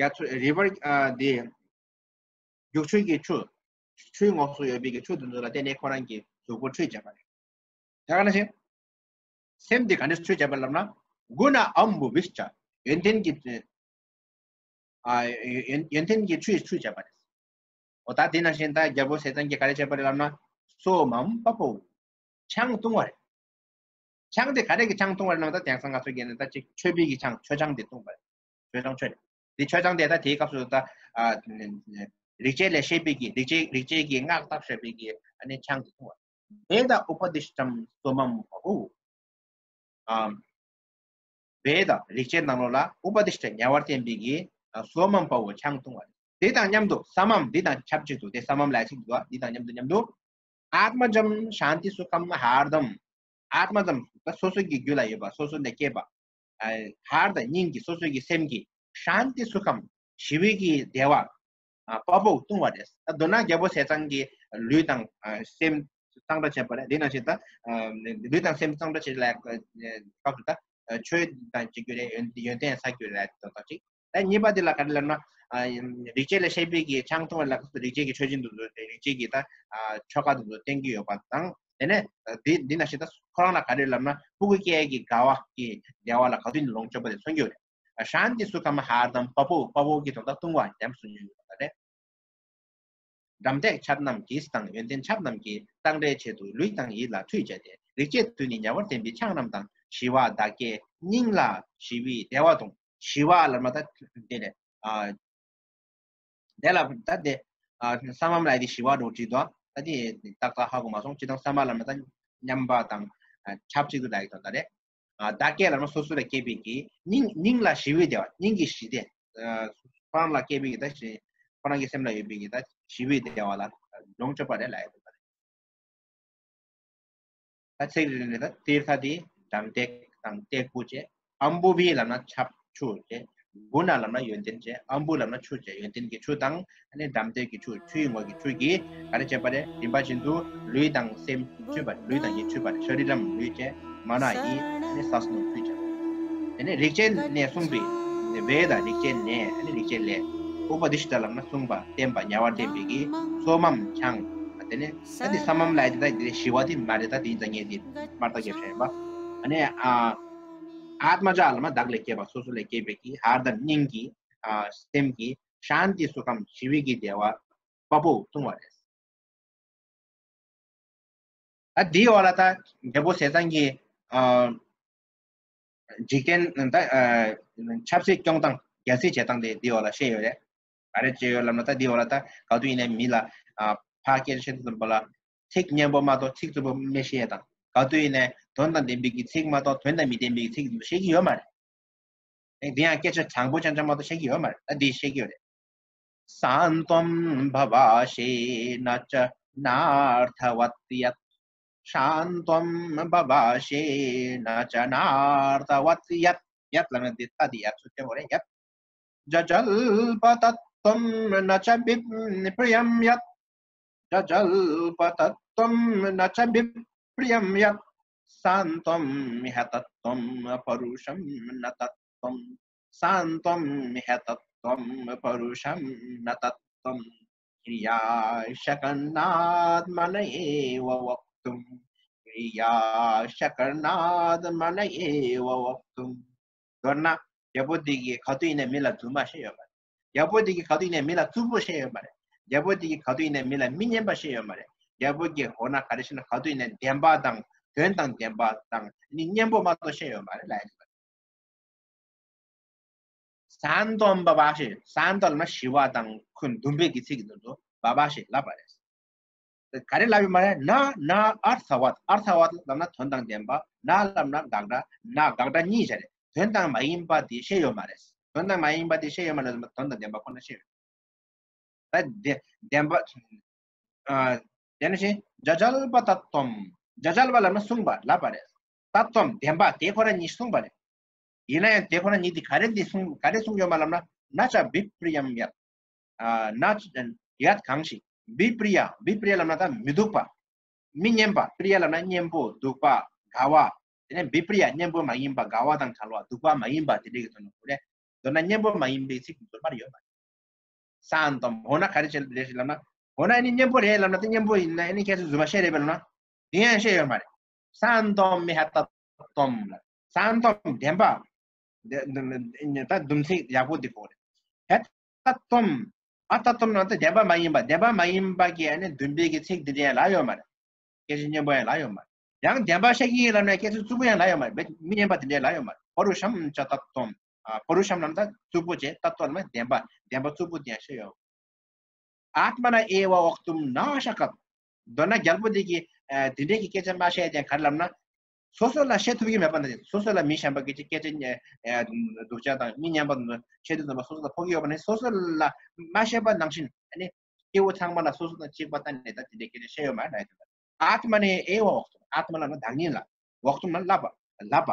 མཚོ་river ཨ་དེ་རྒྱུག་ཆུ་གི་ཆུ། ཆུའི་ངོགས་སུ་ཡོད་པའི་གི་ཆུ་དེ་ཚོ་ལ་བརྟེན་ནས་ཁོ་རང་གི་གཟུགས་པོ་ཁྲུས་བྱས་པ་རེད། དེ་ག་ནང་བཞིན། སེམས་དེ་ག་འདྲས་ཁྲུས་བྱས་པ་ལབ་ན། गुणाम्बुभिश्च། ཡོན་ཏན་གྱི། ཨ་ཡོན་ཡོན་ཏན་གྱི་ཁྲུས་ཁྲུས་བྱས་པ་རེད། འོ་ད་དེ་ནང་བཞིན་ད་རྒྱལ་པོ་ཟས་གཙང་གིས་ག་རེ་བྱས་པ་རེད་ལབ་ན། सोमं पपौ། ཆང་བཏུང་བ་རེད། ཆང་དེ་ག་རེ་གི་ཆང་བཏུང་བ་རེད་ལབ་ན། ད་དེང་སང་ང་ཚོ་གིས་ནི་ད་ཅིག་མཆོད་པའི་གི་ཆང་མཆོད་ཆང་དེ་བཏུང་བ་རེད། མཆོད་ཆང་མཆོད་རེད། དེ་མཆོད་ཆང་དེ་ད་དེའི་སྐབས་སུ་ད་ཨ་རིག་བྱེད་ལས་བཤད་པའི་གི་རིག་བྱེད་རིག་བྱེད་ཀྱི་སྔགས་བཏབ་བཤད་པའི་གི་ཨ་ནི་ཆང་དེ་བཏུང་བ་རེད། वेदोपदिष्टं सोमं पपौ། ཨ། བེ་དང་རིག་བྱེད་ནང་ལོགས་ལ་ཨུ་པ་དི་ཤྟ་ཉེ་བར་བསྟན་པའི་གི་སོ་མམ་པ་བོ་ཆང་བཏུང་བ་རེད། དེ་དང་མཉམ་དུ་ས་མམ་འདི་དང་ཆབས་ཅིག་ཏུ་དེ་ས་མམ་ལ་ཚིག་འདུག་འདི་དང་མཉམ་དུ་མཉམ་དུ་ཨཱཏྨ་ཛམ་ཤཱནྟི་སུ་ཁམ་ཧཱརྡམ། ཨཱཏྨ་ཛམ་སོ་སོ་གི་རྒྱུད་ལ་ཡོད་པ་སོ་སོ་ནས་སྐྱེས་པ། ཧཱརྡ་སྙིང་གི་སོ་སོ་གི་སེམས་ཀྱི་ཤཱནྟི་སུ་ཁམ་ཞི་བའི་གི་བདེ་བ། ཨ་དཔའ་བོ་ལྟུང་བ་རེད། ད་མདོར་ན་རྒྱལ་པོ་ཟས་གཙང་གིས་ལུས་དང་ཨ་སེམས་གཙང་སྦྲ་བྱས་པ་རེད། དེ་ནང་བཞིན་ད་ཨ་ལུས་དང་སེམས་གཙང་སྦྲ་བྱེད་ལ་སྐབས་སུ་ད་ཨ་ཆོས་དང་བྱེད་རྒྱུ་རེད། ཡོན་ཡོན་ཏན་བསགས་རྒྱུ་རེད་དོ་དང་གཅིག་ད་གཉིས་པ་དེ་ལ་ག་རེ་ལབ་ན། ཨ་རིག་བྱེད་ལས་བཤད་པའི་གི་ཆང་འཐུང་བ་ལ་རིག་བྱེད་ཀྱི་མཆོད་སྦྱིན་དུ་རིག་བྱེད་ཀྱི་ད་ཨ་ཆོ་ག་དུ་བསྟན་གྱི་ཡོད་པ་དང་། དེ་ནས་འདི་འདི་ན་ཞིག་ད་ཁོ་རང་ལ་ག་རེ་ལབ་ན། ཕྲུ་གུ་སྐྱེ་ཡས་ཀྱི་དགའ་བ་གི་བདེ་བ་ལ་ག་དུས་ནས་ལོངས་སྤྱོད་པ་དེ་མཚོན་གྱི་ཡོད་རེད། ཤཱནྟི་སུ་ཁམ་ཧར་དམ་བ་པོ་བ་པོ་གི་དོན་དག་ལྟུང་བ་ཉམས་སུ་མྱོང་ཡོད་པ་རེད། འགྲམ་སྟེགས་ཆབ་རྣམས་ཀྱིས་དང་ཡོན་ཏན་ཆབ་རྣམས་ཀྱིས་བཏང་སྒྲའི་ཆེད་དུ་ལུས་དང་ཡིད་ལ་ཁྲུས་བྱས་ཏེ་རིག་བྱེད་དུ་ནི་ཉེ་བར་ལྡན་པའི་ཆང་རྣམས་དང་ཞི་བ་བདག་བསྐྱེད་སྙིང་ལ་ཞི་བའི་བདེ་བ་དང་། ཞི་བ་ལ་མ་ད་དེ་ནས་ཨ་དེ་ལ་ད་དེ་ཨ་ས་མམ་ལ་དེ་ཞི་བ་འགྲོ་བྲིས་དོ། ད་དེ་ཏག་ཏག་ཧ་གོ་མ་སོང་། ཅི་དང་ས་མ་ལ་མ་ད་མཉམ་པ་དང་ཨ་ཆབས་ཅིག་ཏུ་ད་ཡིག་དང་ད་རེད། ཨ་བདག་བསྐྱེད་ལ་མ་སོ་སོ་ལ་སྐྱེས་པའི་གི་སྙིང་སྙིང་ལ་ཞི་བའི་བདེ་བ། སྙིང་གི་ཞི་བདེ། ཨ་ཁོ་རང་ལ་སྐྱེས་པའི་གི་ད་ཞི་ཁོ་རང་གི་སེམས་ལ་ཡོད་པའི་གི་ད་ཞི་བའི་བདེ་བ་ལ་ལོངས་སྤྱོད་པ་རེད་ལ་ཡོད་པ་རེད། ད་ཚིག་རེ་རེ་ལ་ཏིར་ཐ་དེ་འགྲམ་སྟེགས་དང་སྟེགས་བུ་བཅས། ཨམ་བུ་བི་ལབ་ན་ཆབ་ཆུ་བཅས། གུ་ན་ལབ་ན་ཡོན་ཏན་བཅས། ཨམ་བུ་ལབ་ན་ཆུ་བཅས། ཡོན་ཏན་གྱི་ཆུ་དང་ཨ་ནི་འགྲམ་སྟེགས་ཀྱི་ཆུ། ཆུ་ཡི་ངོས་ཀྱི་ཆུ་གིས་ག་རེ་བྱེད་པ་རེད། རིམ་པ་བཞིན་དུ་ལུས་དང་སེམས་མཆོད་པ། ལུས་དང་ཡིད་མཆོད་པ་རེད། ཤ་རི་རམ་ལུས་བཅས། མ་ན་ཡིད་ཨ་ནི་ས་སྣོ་ཆུ་བཅས། དེ་ནས་རིག་བྱེད་ནས་གསུངས་པའི་བེ་དང་རིག་བྱེད་ནས་ཨ་ནི་རིག་བྱེད་ལས། ཨུ་པ་དི་ཤི་ཏ་ལབ་ན་གསུངས་པ་བསྟན་པ་ཉེ་བར་བསྟན་པའི་གི་སོ་མམ་ཆང་། དེ་ནས་ད་དེ་ས་མམ་ལ་དེ་ད་དེ་ཞི་བ་དེ་མ་རེད། ད་དེ་ཡིན་ཙང་ངས་དེ་མར་ད་རྒྱབ་བཞག་ཡིན་པ། ཨ་ནི་ཨ་ཨཱཏྨ་ཇ་ལ་མ་བདག་ལས་སྐྱེས་པ། སོ་སོ་ལས་སྐྱེས་པའི་གི་ཧར་དམ་སྙིང་གི་ཨ་སེམས་ཀྱི་ཤཱནྟི་སུ་ཁམ་ཞི་བའི་གི་བདེ་བ་བ་པོ་ལྟུང་བ་རེད། ད་འདིའི་འོག་ལ་ད་རྒྱལ་པོ་ཟས་གཙང་གི་ཨ་འཇིག་རྟེན་ད་ཨ་ཆབ་སྲིད་སྐྱོང་སྟངས་རྒྱལ་སྲིད་བྱེད་སྟངས་དེ་འདིའི་འོག་ལ་བཤད་ཡོད་རེད། ག་རེ་བྱས་ཡོད་ལབ་ན། ད་འདིའི་འོག་ལ་ད་ག་དུས་ཡིན་ནའི་མི་ལ་ཨ་ཕར་སྐད་ཆ་བཤད་དུས་ཙམ་པ་ལ་ཚིག་སྙན་པོ་མ་གཏོགས་ཚིག་རྩུབ་པོ་མི་བཤད་དང་། ག་དུས་ཡིན་ནའི་དོན་དང་ལྡན་པའི་གི་ཚིག་མ་གཏོགས་དོན་དང་མི་ལྡན་པའི་གི་ཚིག་བཤད་ཀྱི་ཡོད་མ་རེད། ཨེ་འདི་ཡང་སྐད་ཆ་དྲང་པོ་ཅང་ཅང་མ་གཏོགས་བཤད་ཀྱི་ཡོད་མ་རེད། ད་འདི་བཤད་ཀྱི་ཡོད་རེད། སཱནྟམ་བ་བ་ཤེ་ན་ཅ་ནཱརྠ་བཏ་ཡ། སཱནྟམ་བ་བ་ཤེ་ན་ཅ་ནཱརྠ་བཏ་ཡ། ཡ་ལབ་ན་འདི་ད་འདི་ཡ་ཚུར་སྟོན་དགོས་རེད། ཡ། ཇ་ཇལ་པ་ཏཏྟམ་ན་ཅ་བི་པྲི་ཡམ་ཡ། ཇ་ཇལ་པ་ཏཏྟམ་ན་ཅ་བི་པྲི་ཡམ་ཡ། སཱནྟམ་ཧ་ཏཏྟམ་པ་རུ་ཤམ་ན་ཏཏྟམ། སཱནྟམ་ཧ་ཏཏྟམ་པ་རུ་ཤམ་ན་ཏཏྟམ། ཀྲི་ཡ་ཤ་ཀ་ཎཱ་ཏ་མ་ན་ཨེ་བ་བག་ཏུམ། ཀྲི་ཡ་ཤ་ཀ་ཎཱ་ཏ་མ་ན་ཨེ་བ་བག་ཏུམ། མདོར་ན་རྒྱལ་པོ་འདི་གིས་ག་དུས་ཡིན་ནའི་མི་ལ་རྫུན་མ་བཤད་ཡོད་མ་རེད། རྒྱལ་པོ་འདི་གིས་ག་དུས་ཡིན་ནའི་མི་ལ་རྩུབ་པོ་བཤད་ཡོད་མ་རེད། རྒྱལ་པོ་འདི་གིས་ག་དུས་ཡིན་ནའི་མི་ལ་མི་སྙན་པ་བཤད་ཡོད་མ་རེད། རྒྱལ་པོ་གིས་འོ་ན་ག་རེ་བཤད་ན། ག་དུས་ཡིན་ནའི་བདེན་པ་དང་དོན་དང་ལྡན་པ་དང་ནི་སྙན་པོ་མ་གཏོགས་བཤད་ཡོད་མ་རེད་ལབ་ཡ་རེད། སཱནྟམ་བ་བ་ཤེ། སཱནྟ་ལབ་ན་ཞི་བ་དང་ཁོ་འདུན་པའི་གི་ཚིག་གི་དོན་དུ་བ་བ་ཤེ་ལབ་པ་རེད། ག་རེ་ལབ་ཡོད་མ་རེད། ན་ན་ཨརྠ་བཏ། ཨརྠ་བཏ་ལབ་ན་དོན་དང་ལྡན་པ། ན་ལབ་ན་དགག་སྒྲ། ན་དགག་སྒྲ་གཉིས་བྱས་རེད། དོན་དང་མ་ཡིན་པ་དེ་བཤད་ཡོད་མ་རེད། དོན་དང་མ་ཡིན་པ་དེ་བཤད་ཡོད་མ་རེད། དོན་དང་ལྡན་པ་ཁོ་ན་བཤད་ཡོད། ད་བདེ་བདེན་པ། ཨ་དེ་ནས་ཇ་ཇལ་པ་ཏཏྟམ། ཇ་ཇལ་པ་ལབ་ན་གསུངས་པ་ལབ་པ་རེད། ཏཏྟམ་བདེན་པ་དེ་ཁོ་རང་ཉིད་གསུངས་པ་རེད། ཡིན་ན་ཡང་དེ་ཁོ་རང་ཉིད་དེ་ག་རེ་འདི་གསུངས་ག་རེ་གསུངས་ཡོད་མ་ལབ་ན། ན་ཅ་བི་པྲི་ཡམ་ཡ། ཨ་ན་ཅ་ཡ་གང་ཞིག་བི་པྲི་ཡ། བི་པྲི་ཡ་ལབ་ན་ད་མི་སྡུག་པ། མི་སྙན་པ། པྲི་ཡ་ལབ་ན་སྙན་པོ། སྡུག་པ། དགའ་བ། དེ་ནས་བི་པྲི་ཡ་སྙན་པོ་མ་ཡིན་པ། དགའ་བ་དང་བྲལ་བ། སྡུག་པ་མ་ཡིན་པ་དེ་འདྲའི་གི་དོན་ནོ་རེད། མདོར་ན་སྙན་པོ་མ་ཡིན་པའི་ཚིག་འདོར་མར་ཡོད་མ་རེད། སཱནྟམ། འོ་ན་ག་རེ་བྱེད་རེད་ཞེས་ལབ་ན། འོ་ན་ཨ་ནི་སྙན་པོ་རེད་ལབ་ན། དེ་སྙན་པོ་ཡིན་ན་ཨ་ནི་ཁྱེད་ཚོ་རྫུན་མ་བཤད་རེད་པས་ལབ་ན། དེ་ཡང་བཤད་ཡོད་མ་རེད། སཱནྟམ་མི་ཧ་ཏཏྟམ་ལ། སཱནྟམ་བདེན་པ། ད་འདུམ་ཚིག་ཡག་པོ་འདི་གོ་རེད། ཧ་ཏཏྟམ། ཨ་ཏཏྟམ་ལབ་ན་ད་བདེན་པ་མ་ཡིན་པ། བདེན་པ་མ་ཡིན་པ་གི་ཨ་ནི་འདུན་པའི་གི་ཚིག་འདི་འདྲ་ཡང་ལབ་ཡོད་མ་རེད། སྐད་ཆ་སྙན་པོ་ཡང་ལབ་ཡོད་མ་རེད། ཡང་བདེན་པ་བཤད་ཀྱི་ཡིན་ལབ་ན་སྐད་ཆ་རྩུབ་པོ་ཡང་ལབ་ཡོད་མ་རེད། མི་སྙན་པ་དེ་འདྲས་ལབ་ཡོད་མ་རེད། པ་རུ་ཤམ་ཅ་ཏཏྟམ། ཨ་པ་རུ་ཤམ་ལབ་ན་ད་རྩུབ་པོ་བྱས། ཏཏྟོ་ལབ་ན་བདེན་པ། བདེན་པ་རྩུབ་པོ་དེ་ཡང་བཤད་ཡོད། ཨཱཏྨ་ན་ཨེ་བ་བག་ཏུམ་ན་ཤ་ཀ་ཏ། མདོར་ན་རྒྱལ་པོ་འདི་གིས་ཨ་དེ་འདྲས་ཀྱི་སྐད་ཆ་མ་བཤད་དེ་ག་རེ་ལབ་ན། སོ་སོ་ལ་བཤད་ཐུབ་ཀྱི་མེད་པ་ན། སོ་སོ་ལ་མི་གཞན་པ་གི་སྐད་ཆ་ཨ་སྡུག་ཅག་དང་མི་སྙན་པ་དང་བཤད་དུས་ཙམ་པ་སོ་སོ་ལ་ཕོག་གི་ཡོད་པ་ན། སོ་སོ་ལ་མ་བཤད་པ་ནང་བཞིན་ཨ་ནི་སྐྱེ་བོ་ཚང་མ་ལ་སོ་སོ་དང་གཅིག་པ་ལྟ་ནས་ད་དེ་འདྲའི་སྐད་ཆ་བཤད་ཡོད་མ་རེད། ཨཱཏྨ་ནི་ཨེ་བ་བག་ཏུམ། ཨཱཏྨ་ལབ་ན་བདག་ཉིད་ལ། བག་ཏུམ་ལབ་ན་ལབ་པ། ལབ་པ།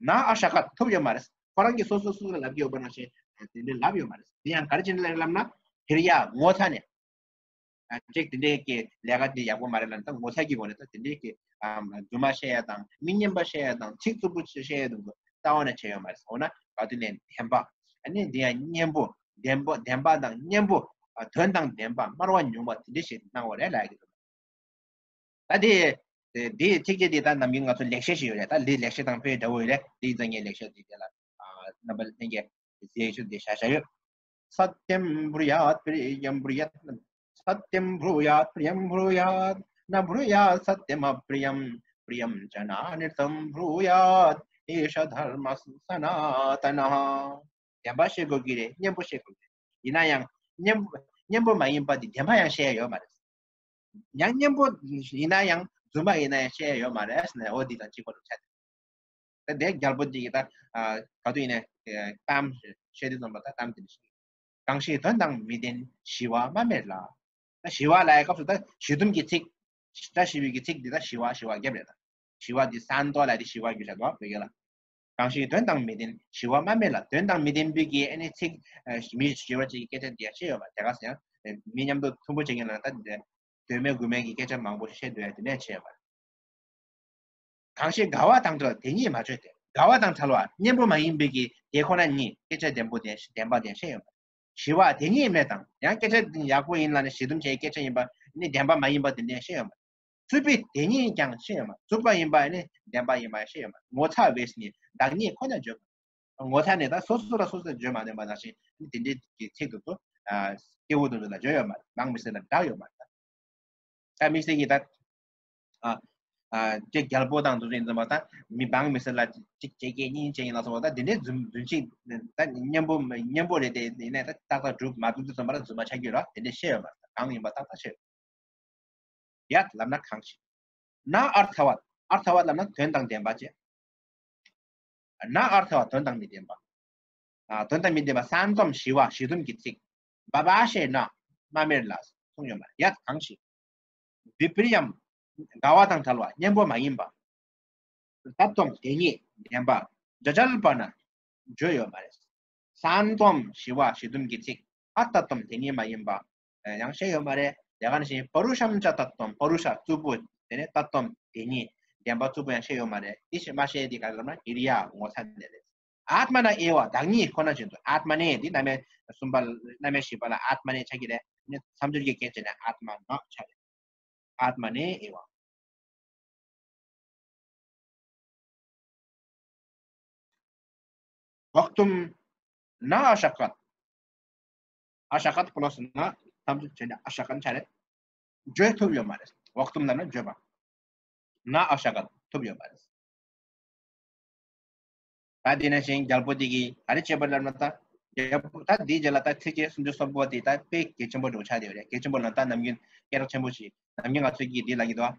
ན་ཨ་ཤ་ཀ་ཏ། ཐུབ་ཡོད་མ་རེད། ཁོ་རང་གིས་སོ་སོ་སོ་སོ་ལ་ལབ་ཀྱི་ཡོད་པ་ནང་བཞིན་དེ་འདྲའི་ལབ་ཡོད་མ་རེད། དེ་ཡང་ག་རེ་བྱས་ནས་ལབ་ན། ཧི་རི་ཡ་ངོ་ཚ་ནས། ཨ་ཅིག་དེ་འདྲའི་གི་ལས་ཀ་དེ་ཡག་པོ་མ་རེད་ལབ་ན་ད་ངོ་ཚ་གི་སྒོ་ནས་ད་དེ་འདྲའི་གི་ཨམ་རྫུན་མ་བཤད་ཡ་དང་མི་སྙན་པ་བཤད་ཡ་དང་ཚིག་རྩུབ་པོ་བཤད་ཡ་དང་རྩ་བ་ནས་བྱས་ཡོད་མ་རེད། འོ་ན་ག་དུས་ནས་བདེན་པ། ཨ་ནི་འདི་ཡང་སྙན་པོ། བདེན་པ་བདེན་པ་དང་སྙན་པོ། ཨ་དོན་དང་ལྡན་པ་སྨྲ་བ་ཉུང་བ་དེ་འདྲ་ཞིག་གནང་བ་རེད་ལབ་ཀྱི་འདུག་ད་དེ་དེ་དེ་ཚིགས་བཅད་དེ་ད་ནམ་རྒྱུན་ང་ཚོ་ལེགས་བཤད་ཞིག་ཡོད་རེད། ད་འདི་ལེགས་བཤད་དང་དཔེ་འདྲ་བོ་ཡོད་རེད། དེ་ཡིན་ཙང་ངས་ལེགས་བཤད་དེ་དེ་ལ་ཨ་རྣམ་པ་ལྷན་རྒྱས་ཀྱི་རྗེས་སུ་དེ་བཞག་བཞག་ཡོད། सत्यं ब्रूयात् प्रियं ब्रूयात् सत्यं ब्रूयात् प्रियं ब्रूयात् न ब्रूयात् सत्यमप्रियं प्रियं च नानृतं ब्रूयात् एष धर्मः सनातनः. བདེན་པ་བཤད་དགོས་ཀྱི་རེད། སྙན་པོ་བཤད་དགོས་ཀྱི་རེད། ཡིན་ན་ཡང་སྙན་སྙན་པོ་མ་ཡིན་པ་དེ་བདེན་པ་ཡང་བཤད་ཡ་ཡོད་མ་རེད། ཡང་སྙན་པོ་ཡིན་ན་ཡང་རྫུན་མ་ཡིན་ན་ཡང་བཤད་ཡ་ཡོད་མ་རེད་ཟེར་ནས་འོ་འདི་དང་གཅིག་པ་རུ་ཆགས། ད་དེ་རྒྱལ་པོ་འདི་ཡིས་ད་ཨ་ག་དུས་ཡིན་ནའི་གཏམ་བཤད་དུས་ཙམ་པ་ད་གཏམ་དེ་འདྲ་ཞིག་གང་ཞིག་དོན་དང་མི་ལྡན་ཞི་བ་སྨྲ་མེད་ལ། ད་ཞི་བ་ལབ་ཡའི་སྐབས་སུ་ད་ཞི་དུམ་གྱི་ཚིག་ད་ཞི་བའི་གི་ཚིག་འདི་ད་ཞི་བ་ཞི་བ་རྒྱབ་རེད། ད་ཞི་བ་འདི་སན་ཏོ་ལབ་དེ་ཞི་བ་རྒྱུ་བྱ་དོ་བོད་སྐད་ལ། གང་ཞིག་དོན་དང་མི་ལྡན་ཞི་བ་སྨྲ་མེད་ལ། དོན་དང་མི་ལྡན་པའི་གི་ཨ་ནི་ཚིག་ཨ་མི་ཞི་བ་ཅིག་གི་སྐད་ཆ་འདི་ཡང་བཤད་ཡོད་པ་དེ་ག་ཟེར་ཡང་མི་མཉམ་དུ་མཐུན་པོ་བྱེད་མཁན་ལ་ད་འདི་དོན་མེད་དགོས་མེད་ཀྱི་སྐད་ཆ་མང་པོ་ཞིག་བཤད་སྡོད་ཡ་དེ་ནས་བྱས་ཡོད་པ། གང་ཞིག་འགལ་བ་དང་བྲལ་དེ་ཉིད་མ་བརྗོད་དེ། འགལ་བ་དང་བྲལ་བ་སྙན་པོ་མ་ཡིན་པའི་གི་དེ་ཁོ་ན་ཉིད་སྐད་ཆ་བདེན་པོ་དེ་བདེན་པ་དེ་བཤད་ཡོད་པ། ཞི་བ་དེ་ཉིད་མེད་དང་ཡང་སྐད་ཆ་ཡག་པོ་ཡིན་ལ་ནི་ཞི་དུམ་བྱས་སྐད་ཆ་ཡིན་པ་ནི་བདེན་པ་མ་ཡིན་པ་དེ་འདྲ་བཤད་ཡོད་མ། རྩུབ་པའི་དེ་ཉིད་ཀྱང་བཤད་ཡོད་མ། རྩུབ་པ་ཡིན་པ་ནི་བདེན་པ་ཡིན་པ་བཤད་ཡོད་མ། ངོ་ཚ་བས་ནི་བདག་ཉིད་ཁོ་ན་བརྗོད། ངོ་ཚ་ནི་ད་སོ་སོ་ལ་སོ་སོ་བརྗོད་མ་ནུས་པ་ནང་བཞིན་ནི་དེ་འདྲའི་གི་ཚིག་ཏུ་ཏུ་སྐྱེ་བོ་དུ་ལ་བརྗོད་ཡོད་མ། མང་མི་སེར་ལ་བསྒྲགས་ཡོད་མ། ད་མི་སེར་གྱི་ད་ཨ་ཨ་ཅེ་རྒྱལ་པོ་དང་དུ་ཡིན་ཙམ་པ་ད་མི་འབངས་མི་སེར་ལ་གཅིག་བྱེད་སྐད་གཉིས་བྱེད་ཡིན་ལ་སོགས་པ་ད་དེ་འདྲའི་རྫུན་རྫུན་ཅིག་ད་སྙན་པོ་སྙན་པོ་རེད་དེ་ཡིན་ནའི་ད་ཏག་ཏག་སྒྲུབ་མ་ཐུབ་དུས་ཙམ་པ་ལ་རྫུན་མ་ཆགས་ཀྱི་རེད། དེ་འདྲའི་བཤད་ཡོད་མ་རེད། གང་ཡིན་པ་ཏག་ཏག་བཤད་ཡོད། ཡ་ལབ་ན་གང་ཞིག་ན་ཨར་ཐ་བ། ཨར་ཐ་བ་ལབ་ན་དོན་དང་ལྡན་པ་ཅེ། ན་ཨར་ཐ་བ་དོན་དང་མི་ལྡན་པ། ཨ་དོན་དང་མི་ལྡན་པ་སན་ཏོམ་ཞི་བ་ཞི་དུམ་གྱི་ཚིག་བ་བ་ཤེ་ན་སྨྲ་མེད་ལ་གསུངས་ཡོད་མ་རེད། ཡ་གང་ཞིག་བི་པི་རི་ཡམ་འགལ་བ་དང་བྲལ་བ་སྙན་པོ་མ་ཡིན་པ། ཏ་ཏོམ་དེ་ཉིད་བདེན་པ་ཇ་ཇལ་པ་ན་བརྗོད་ཡོད་མ་རེད། སན་ཏོམ་ཞི་བ་ཞི་དུམ་གྱི་ཚིག་ཨ་ཏ་ཏོམ་དེ་ཉིད་མ་ཡིན་པ་ཡང་བཤད་ཡོད་མ་རེད། དེ་ག་ནང་བཞིན་པ་རུ་ཤམ་ཅ་ཏ་ཏོམ་པ་རུ་ཤ་རྩུབ་པོ་དེ་ནས་ཏ་ཏོམ་དེ་ཉིད་བདེན་པ་རྩུབ་པོ་ཡང་བཤད་ཡོད་མ་རེད། དེ་ཞིག་མ་བཤད་དེ་ག་རེ་ལབ་ན་ཧི་རི་ཡ་ངོ་ཚ་ནས་རེད། ཨཱཏྨ་ན་ཨེ་བ་བདག་ཉིད་ཁོ་ན་བཞིན་དུ། ཨཱཏྨ་ནེ་འདི་རྣམ་དབྱེ་གསུམ་པ་རྣམ་དབྱེ་བཞི་པ་ལ་ཨཱཏྨ་ནེ་ཆགས་ཀྱི་རེད། ནི་མཚམས་སྦྱོར་གྱི་སྐད་ཆ་ནས་ཨཱཏྨ་ན་ཆགས་རེད། ཨཱཏྨ་ནེ་ཨེ་བ། བཀ་ཏུམ་ན་ཨ་ཤ་ཀཏ། ཨ་ཤ་ཀཏ་པོ་ལོ་སི་ན་ཐམས་ཅད་བྱས་ནས་ཨ་ཤ་ཀན་ཆ་རེད། བརྗོད་ཐུབ་ཡོད་མ་རེད། བཀ་ཏུམ་ལབ་ན་བརྗོད་པ། ན་ཨ་ཤ་ཀཏ་ཐུབ་ཡོད་མ་རེད། ད་དེ་ནང་བཞིན་རྒྱལ་པོ་དེ་གིས་ག་རེ་བྱས་པ་ལབ་ན་ད། རྒྱལ་པོ་ད་འདིའི་རྗེས་ལ་ད་ཚིགས་བཅད་སུམ་ཅུ་སོ་དགུ་པ་དེ་ད་དཔེ་གལ་ཆེན་པོ་འདྲ་བོ་ཆགས་བསྡད་ཡོད་རེད། གལ་ཆེན་པོ་ལབ་ན་ད་ནམ་རྒྱུན་སྐད་གྲགས་ཆེན་པོ་ཞིག་ནམ་རྒྱུན་ང་ཚོའི་གི་འདི་ལབ་ཀྱི་འདུག་ཨ།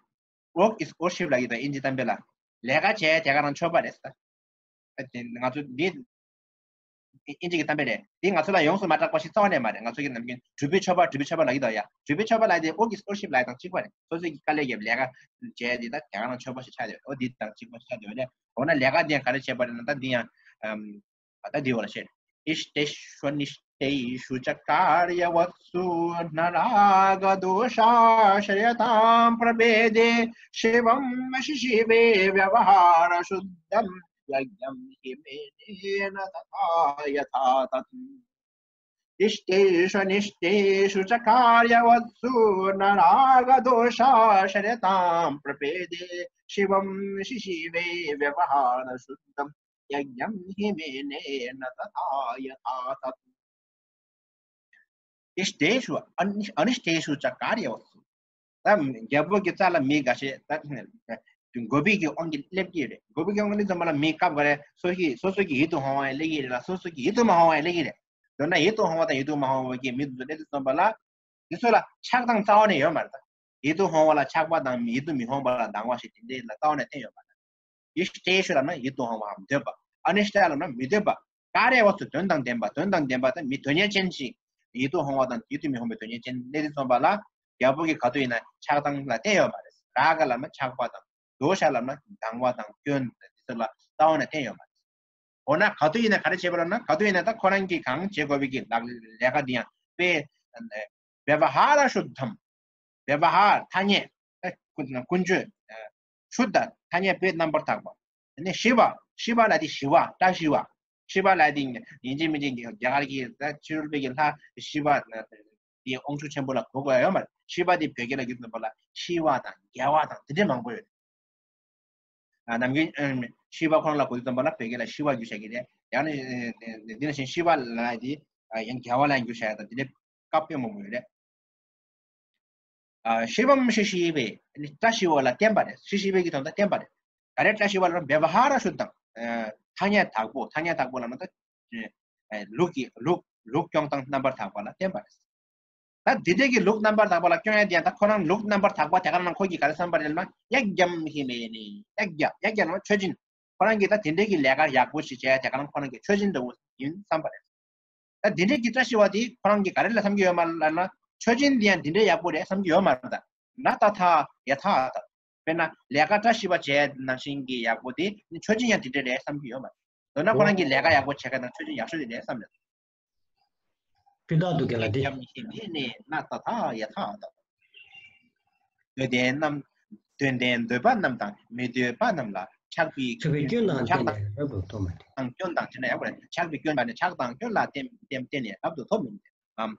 Work is worship ལབ་ཀྱི་འདུག་ཨིན་ཇི་གཏམ་དཔེ་ལ། ལས་ཀ་བྱས་དེ་ག་རང་མཆོད་པ་རེད་ཟེར། ད་དེ་ང་ཚོ་འདི་ཨིན་ཇི་གི་གཏམ་དཔེ་རེད། འདི་ང་ཚོ་ལ་ཡོངས་སུ་མ་གྲགས་པ་ཞིག་རྩ་བ་ནས་མ་རེད། ང་ཚོ་གི་ནམ་རྒྱུན་སྒྲུབ་པའི་མཆོད་པ་སྒྲུབ་པའི་མཆོད་པ་ལབ་ཀྱི་འདུག་ཡ། སྒྲུབ་པའི་མཆོད་པ་ལབ་དེ་Work is worship ལབ་དང་གཅིག་པ་རེད། སོ་སོ་གི་དཀའ་ལས་བརྒྱབ་ལས་ཀ་བྱས་དེ་ད་དེ་ག་རང་མཆོད་པ་ཞིག་ཆགས་བསྡད་ཡོད། འོ་འདི་དང་གཅིག་པ་ཞིག་ཆགས་བསྡད་ཡོད་རེད། འོ་ན་ལས་ཀ་འདི་ཡང་ག་རེ་བྱས་པ་རེད་ན་ད་འདི་ཡང་ཨམ། ད་འདི་བ་ལ་བཤད། इष्टेष्वनिष्टेषु च कार्यवत्सु न रागद्वेषाश्रयतां प्रपेदे। शिवं शिशिवे व्यवहारशुद्धं यज्ञं हि मेनेन तथा यथा तत्। इष्टेष्वनिष्टेषु च कार्यवत्सु न रागद्वेषाश्रयतां प्रपेदे। शिवं शिशिवे व्यवहारशुद्धं यज्ञं हि मेनेन तथा यथा तत्। इष्टेषु अनिष्टेषु च कार्यवत्सु। ད་རྒྱལ་པོ་གི་རྩ་ལ་མི་འགའ་ཤས་ད་འགོ་པའི་གི་དབང་གིས་སླེབས་ཀྱི་རེད། འགོ་པའི་གི་དབང་གིས་སླེབས་ཙམ་པ་ལ་མི་སྐབས་འགའ་རེ་སོ་སོའི་སོ་སོ་གི་ཡིད་དུ་འོང་བ་སླེབས་ཀྱི་རེད་ལ་སོ་སོ་གི་ཡིད་དུ་མ་འོང་བ་སླེབས་ཀྱི་རེད། མདོར་ན་ཡིད་དུ་འོང་བ་དང་ཡིད་དུ་མ་འོང་བ་གི་མི་དེ་ཚོ་སླེབས་ཙམ་པ་ལ། དེ་ཚོ་ལ་ཆགས་སྡང་རྩ་བ་ནས་ཡོད་མ་རེད་ད། ཡིད་དུ་འོང་བ་ལ་ཆགས་པ་དང་ཡིད་དུ་མི་འོང་བ་ལ་སྡང་བ་ཞིག་དེ་འདྲའི་ལ་རྩ་བ་ནས་བསྟན་ཡོད་མ་རེད། ཨིཤྟེ་ཤུ་ལབ་ན་ཡིད་དུ་འོང་བའམ་འདོད་པ། ཨ་ནི་ཤྟ་ལབ་ན་མི་འདོད་པ། ཀ་རེ་བ་ཚུ་དོན་དང་ལྡན་པ། དོན་དང་ལྡན་པ་དང་མི་དོན་གཉེར་ཅན་ཞིག་ཡིད་དུ་འོང་བ་དང་ཡིད་དུ་མི་འོང་བའི་དོན་གཉེར་ཅན་གནས་དེ་མཚོན་པ་ལ། རྒྱལ་པོ་གིས་ག་དུས་ཡིན་ན་ཆགས་སྡང་ལ་བསྟན་ཡོད་མ་རེད། ར་ག་ལབ་ན་ཆགས་པ་དང་། དོ་ཤ་ལབ་ན་སྡང་བ་དང་སྐྱོན་དང་དེ་ཚོ་ལ་རྩ་བ་ནས་བསྟན་ཡོད་མ་རེད། འོ་ན་ག་དུས་ཡིན་ན་ག་རེ་བྱེད་པ་ལབ་ན་ག་དུས་ཡིན་ན་ད་ཁོ་རང་གིས་གང་བྱེད་དགོས་པའི་གི་ལག་ལས་ཀ་འདི་ཡང་དཔེ་ བེ་བ་ཧ་ར་ཤུད་དམ། བེ་བ་ཧ་ར་ཐ་སྙད། ཨ་ཀུན་ཀུན་སྤྱོད། ཨ་ཤུད་ད་ཐ་སྙད་པའི་རྣམ་པར་དག་པ། དེ་ནས་ཤི་བ། ཤི་བ་ལ་དེ་ཞི་བ། བཀྲ་ཤིས་པ། ཤི་བ་ལ་དེ་ཡིན་གཅིག་མིན་གཅིག་རྒྱ་གར་གྱི་ད་ཕྱི་རོལ་པའི་གི་ལྷ་ཤི་བ་དེ་དབང་ཕྱུག་ཆེན་པོ་ལ་གོ་དགོས་ཡ་ཡོད་མ་རེད། ཤི་བ་དེ་བོད་སྐད་ལ་བསྒྱུར་དུས་ཙམ་པ་ལ་ཤི་བ་དང་རྒྱལ་བ་དང་དེ་འདྲ་མང་པོ་ཡོད། ཨ་ནམ་རྒྱུན་ཨམ་ཤི་བ་ཁོ་རང་ལ་གོ་དུས་ཙམ་པ་ལ་བོད་སྐད་ལ་ཤི་བ་བསྒྱུར་བྱ་གི་རེད། ཡང་ན་ཨ་འདི་ནང་བཞིན་ཤི་བ་ལ་དེ་ཨ་ཡང་རྒྱལ་བ་ལ་ཡང་བསྒྱུར་བྱ་ཡ་དང་དེ་འདྲ་སྐབས་དཔེ་མང་པོ་ཡོད་རེད། ཨ་ཤི་བམ་ཤི་ཤི་བེ། བཀྲ་ཤིས་པ་ལ་བརྟེན་པ་རེད། ཤི་ཤི་བེ་གི་དོན་དག་བརྟེན་པ་རེད། ག་རེ་བཀྲ་ཤིས་པ་ལ་བེ་བ་ཧ་ར་ཤུད་དམ། ཨ་ཐ་སྙད་དག་པོ། ཐ་སྙད་དག་པོ་ལ་མ་ད་ཨ་ལུགས་ཀྱི་ལུགས་ལུགས་སྐྱོང་སྟངས་རྣམ་པར་དག་པ་ལ་བརྟེན་པ་རེད། ད་འདི་འདྲས་ཀྱི་ལུགས་རྣམ་པར་དག་པ་ལ་སྐྱོང་ཡ་དེ་ཡང་ད་ཁོ་རང་ལུགས་རྣམ་པར་དག་པ་དེ་ག་རང་ཁོ་གིས་ག་རེ་བསམ་པ་རེད་ལབ་ན། ཡ་གྱམ་ཧི་མེ་ནི། ཡ་གྱ་ཡ་གྱ་ལ་མཆོད་སྦྱིན། ཁོ་རང་གིས་ད་དེ་འདྲས་ཀྱི་ལས་ཀ་ཡག་པོ་ཞིག་བྱས་ཡ་དེ་ག་རང་ཁོ་རང་གི་མཆོད་སྦྱིན་འདྲ་བོ་ཡིན་བསམ་པ་རེད། ད་དེ་འདྲས་ཀྱི་བཀྲ་ཤིས་པ་དེ་ཁོ་རང་གིས་ག་རེ་ལ་བསམ་གྱི་ཡོད་མ་རེད་ལབ་ན། མཆོད་སྦྱིན་དེ་ཡང་དེ་འདྲས་ཡག་པོ་རེད་བསམ་གྱི་ཡོད་མ་རེད། ད་ན་ཏཱ་ཐཱ་ཡ་ཐཱ་ཏཱ། དཔེར་ན་ལས་ཀ་བཀྲ་ཤིས་པ་བྱས་ནང་བཞིན་གྱི་ཡག་པོ་དེ་མཆོད་སྦྱིན་ཡང་དེ་འདྲས་རེད་བསམ་གྱི་ཡོད་མ་རེད། མདོར་ན་ཁོ་རང་གིས་ལས་ཀ་ཡག་པོ་བྱས་མཁན་དང་མཆོད་སྦྱིན་ཡག་ཤོས་དེ་རེད་བསམ་རེད། སྤུས་དག་ཏུ་དགེ་ལ་འདི། ཡ་གྱམ་ཧི་མེ་ནི་ན་ཏཱ་ཐཱ་ཡ་ཐཱ་ཏཱ། དོན་ལྡན་རྣམས། དོན་ལྡན་འདོད་པ་རྣམས་དང་མི་འདོད་པ་རྣམས་ལ་ཆགས་པའི་ཆགས་པའི་སྐྱོན་དང་ཆགས་བརྟེན་ནས་རབ་ཏུ་ཐོབ་མི་འདོད། དང་སྐྱོན་དང་བརྟེན་ནས་ཡག་པོ་རེད། ཆགས་པའི་སྐྱོན་དང་ནི་ཆགས་དང་སྐྱོན་ལ་བརྟེན་བརྟེན་བརྟེན་ནས་རབ་ཏུ་ཐོབ་མི་འདོད། ཨམ།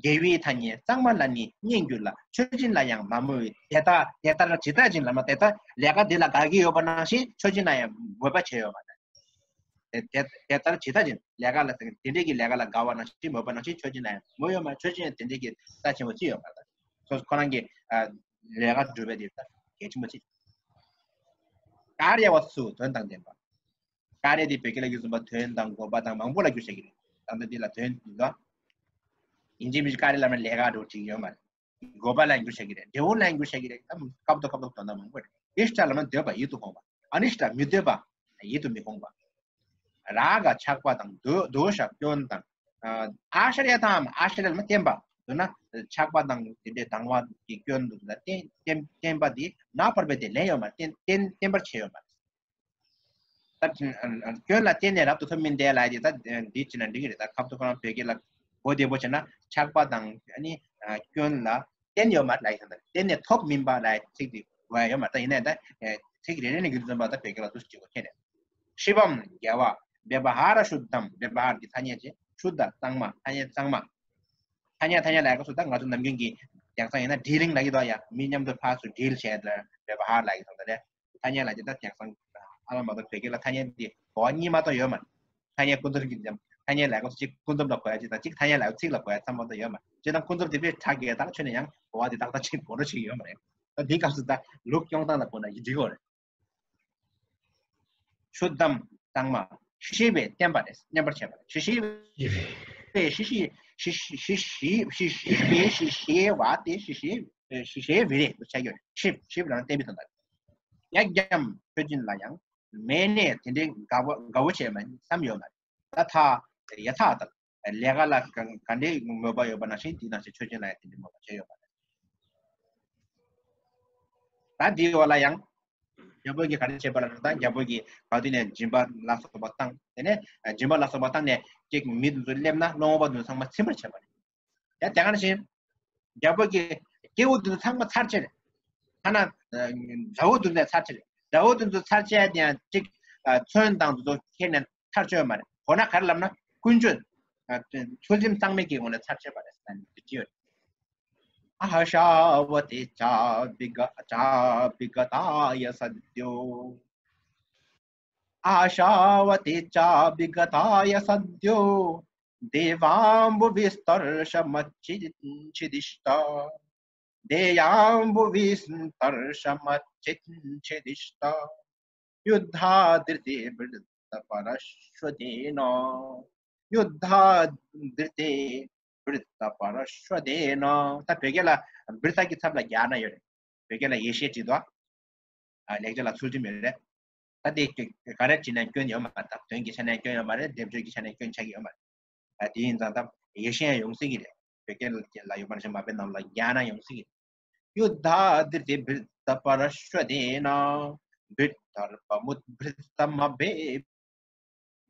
དགེ་བའི་ཐ་སྙད་གཙང་མ་ལ་ནི་སྙན་གྱུར་ལ། མཆོད་སྦྱིན་ལ་ཡང་མ་མོས་པའི། དེ་ལྟར་དེ་ལྟར་ཇི་ལྟར་བཞིན་ལ་མ། དེ་ལྟར་ལས་ཀ་འདི་ལ་དགའ་གི་ཡོད་པ་ནང་བཞིན་མཆོད་སྦྱིན་ལ་ཡང་མོས་པ་བྱས་ཡོད་མ་རེད། དེ་དེ་དེ་ལྟར་ཇི་ལྟར་བཞིན་ལས་ཀ་ལ་དེ་འདྲས་ཀྱི་ལས་ཀ་ལ་དགའ་བ་ནང་བཞིན་མོས་པ་ནང་བཞིན་མཆོད་སྦྱིན་ལ་ཡང་མོས་ཡོད་མ་རེད། མཆོད་སྦྱིན་དེ་འདྲས་ཀྱི་རྩ་ཆེན་པོ་ཅི་ཡོད་མ་རེད། སོ་སོ་ཁོ་རང་གི་ཨ་ལས་ཀ་སྒྲུབ་པའི་དེ་ལྟར་གལ་ཆེན་པོ་ཅི། ཀཱ་རྱ་བ་སུ། དོན་དང་ལྡན་པ། ཀཱ་རྱ་དེ་བོད་སྐད་ལ་བསྒྱུར་ཙམ་པ་དོན་དང་དགོས་པ་དང་མང་པོ་ལ་བསྒྱུར་བྱ་གི་རེད། ད་ལྟ་འདི་ལ་དོན་འདི་ལ་ཡིན་གཅིག་མིན་གཅིག་ཀཱ་རྱ་ལབ་ན་ལས་ཀ་འགྲོ་གཅིག་ཡོད་མ་རེད། དགོས་པ་ལ་བསྒྱུར་བྱ་གི་རེད། འབྲས་བུ་ལ་བསྒྱུར་བྱ་གི་རེད། ད་སྐབས་ཐོག་སྐབས་ཐོག་དོན་དག་མང་པོ་རེད། ཨིཥྚ་ལབ་ན་འདོད་པ། ཡིད་དུ་འོང་བ། ཨ་ནིཥྚ་མི་འདོད་པ། ཡིད་དུ་མི་འོང་བ། རཱ་ག་ཆགས་པ་དང་དོ་དོ་ཤ་སྐྱོན་དང་། ཨ་ཨཱ་ཤ་ར་ཡ་ཐཱ། ཨཱ་ཤ་ར་ལབ་ན་བརྟེན་པ། མདོར་ན་ཆགས་པ་དང་དེ་འདྲའི་སྡང་བ་གི་སྐྱོན་འདུག་ལ་བརྟེན་བརྟེན་བརྟེན་པ་དེ་ན་པར་བེ་དེ་ལེན་ཡོད་མ་རེད། བརྟེན་བརྟེན་བརྟེན་པར་བྱས་ཡོད་མ་རེད། ད་སྐྱོན་ལ་བརྟེན་ནས་རབ་ཏུ་ཐོབ་མིན་དེ་ལ་ཡ་དེ་ད་འདི་བྱས་ན་འགྲིག་གི་རེད། ད་ཁབ་ཏུ་ཁོ་རང་བོད་སྐད་ལ་གོ་བདེ་པོ་བྱས་ན་ཆགས་པ་དང་ཨ་ནི་སྐྱོན་ལ་བརྟེན་ཡོད་མ་རེད་ལ་ཡ་ད་བརྟེན་ནས་ཐོབ་མིན་པ་ལ་ཡ་ཚིག་དེ་གོ་ཡ་ཡོད་མ་རེད། ད་ཡིན་ནའི་ད་ཚིག་རེ་རེ་ནས་བསྒྱུར་དུས་ཙམ་པ་ད་བོད་སྐད་ལ་འདུག་སེ་བྱེད་དགོས་ཁྱེད་རེད། ཤི་བམ་རྒྱལ་བ། བེ་བ་ཧ་ར་ཤུད་དམ། བེ་བ་ཧ་ར་གི་ཐ་སྙད་ཅེས། ཤུད་ད་གཙང་མ། ཐ་སྙད་གཙང་མ། ཐ་སྙད་ཐ་སྙད་ལ་ཡག་སོ་ད་ང་ཚོ་ནམ་རྒྱུན་གྱི་དེང་སང་ཡིན་ན་ཌི་ལིང་ལ་ཡི་དོ་ཡ། མི་མཉམ་དུ་ཕར་ཚུར་ཌིལ་བྱས་ད་བེ་བ་ཧ་ར་ལ་ཡི་དོ་ད་རེད། ཐ་སྙད་ལ་ཡི་ད་དེང་སང་ཨ་ལ་མ་གཏོགས་བོད་སྐད་ལ་ཐ་སྙད་འདི་གོ་བ་གཉིས་མ་གཏོགས་ཡོད་མ་རེད། ཐ་སྙད་ཀུན་རྫོབ་ཀྱི་ཐ་སྙད་ལ་ཡག་སོ་གཅིག་ཀུན་རྫོབ་ལ་གོ་ཡ་གཅིག་དང་གཅིག་ཐ་སྙད་ལ་ཡག་ཚིག་ལ་གོ་ཡ་ཚང་མ་གཏོགས་ཡོད་མ་རེད། སྤྱིར་བཏང་ཀུན་རྫོབ་དེ་དཔེ་དྲག་གི་ད་ཁྱོན་ནས་ཡང་གོ་བ་དེ་ཏག་ཏག་ཅིག་གོ་འགྲོ་ཅིག་ཡོད་མ་རེད། ད་འདི་སྐབས་སུ་ད་ལུགས་སྐྱོང་སྟངས་ལ་གོ་ན་ཡི་འགྲིག་གོ་རེད། ཤུད་དམ། གཙང་མ། ཤི་ཤི་བེ་བརྟེན་པ་རེད། བརྟེན་པར་བྱེད་པ་རེད། ཤི་ཤི་བེ། ཤི་ཤི་ཤི་ཤི་ཤི་ཤི་བེ། ཤི་ཤི་བ་དེ་ཤི་ཤི་ཤི་ཤི་བེ་རེད་འདུག་བྱ་རྒྱུ་རེད། ཤི་ཤི་བེ་ལ་བརྟེན་པའི་དོན་དག་རེད། ཡ་གྱམ་མཆོད་སྦྱིན་ལ་ཡང་མེ་ནས་དེ་འདྲའི་དགའ་བོ་དགའ་བོ་བྱས་མ་བསམ་ཡོད་མ་རེད། ད་ཐ་ཡ་ཐ་དང་ལས་ཀ་ལ་ག་ག་འདྲའི་མོས་པ་ཡོད་པ་ནང་བཞིན་དེ་ནང་བཞིན་མཆོད་སྦྱིན་ལ་ཡང་དེ་འདྲའི་མོས་པ་བྱས་ཡོད་མ་རེད། ད་འདིའི་འོག་ལ་ཡང་རྒྱལ་པོ་གིས་ག་རེ་བྱས་པ་ལབ་ན། ད་རྒྱལ་པོ་གིས་བར་དུ་ནས་སྦྱིན་པ་ལ་སོགས་པ་བཏང་། དེ་ནས་སྦྱིན་པ་ལ་སོགས་པ་བཏང་ནས་ཅིག་མི་དེ་ཚོ་སླེབས་ན་སློང་མོ་པ་དེ་ཚོ་ཚང་མ་ཚིམ་པར་བྱས་པ་རེད། ཡང་དེ་ག་ནང་བཞིན་རྒྱལ་པོ་གིས་སྐྱེ་བོ་དེ་ཚོ་ཚང་མ་ཚར་བཅད་རེད། ཐ་ན་དགྲ་བོ་དེ་ཚོ་ཚར་བཅད་རེད། དགྲ་བོ་དེ་ཚོ་ཚར་བཅད་དེ་ཡང་ཅིག་མཚོན་དང་དེ་ཚོ་ཁྱེར་ནས་ཚར་གཅོད་མ་རེད། འོ་ན་ག་རེ་ལབ་ན་ཀུན་སྤྱོད། ཨ་ཚུལ་ཁྲིམས་གཙང་མའི་གི་ངོས་ནས་ཚར་གཅོད་པ་རེད་ཟེར་ནས་འདི་བྲིས་ཡོད། ཨ་ཤ་བ་ཏེ་ཅ་བི་ག་ཅ་བི་ག་ཏ་ཡ་ས་དྱོ། ཨ་ཤ་བ་ཏེ་ཅ་བི་ག་ཏ་ཡ་ས་དྱོ། དེ་བ་བུ་བི་སྟར་ཤ་མ་ཅི་ཆི་དི་ཤ་ཏ། དེ་ཡང་བུ་བི་སྟར་ཤ་མ་ཅི་ཆི་དི་ཤ་ཏ། ཡུ་དྷ་དིར་ཏེ་བྲི་ཏ་པ་ར་ཤྭ་དེ་ན། ཡུ་དྷ་དིར་ཏེ་བྲི་ཏ་པ་ར་ཤྭ་དེ་ན། ད་བོད་སྐད་ལ་བྲི་ཏ་གི་ཚབ་ལ་ཡ་ན་ཡོད་རེད། བོད་སྐད་ལ་ཡེ་ཤེས་བྲིས་འདུག་ཨ་ལེགས་སྦྱར་ལ་ཚུལ་ཁྲིམས་ཡོད་རེད། ད་དེ་ག་རེ་བྲིས་ན་སྐྱོན་ཡོད་མ་རེད། ད་དོན་གྱི་ཆ་ནས་སྐྱོན་ཡོད་མ་རེད། སྡེབ་སྦྱོར་གྱི་ཆ་ནས་སྐྱོན་ཆགས་ཀྱི་ཡོད་མ་རེད། ཨ་དེ་ཡིན་ཙང་ད་ཡེ་ཤེས་ཡང་ཡོང་སྲིད་ཀྱི་རེད། བོད་སྐད་ལ་ཡོད་པ་ནང་བཞིན་མ་དཔེ་ནང་ལ་ཡ་ན་ཡོང་སྲིད་ཀྱི་རེད། ཡུ་དྷ་དིར་ཏེ་བྲི་ཏ་པ་ར་ཤྭ་དེ་ན། བི་དརྦྷ་མུད་བྲི་ཏ་མ་བེ་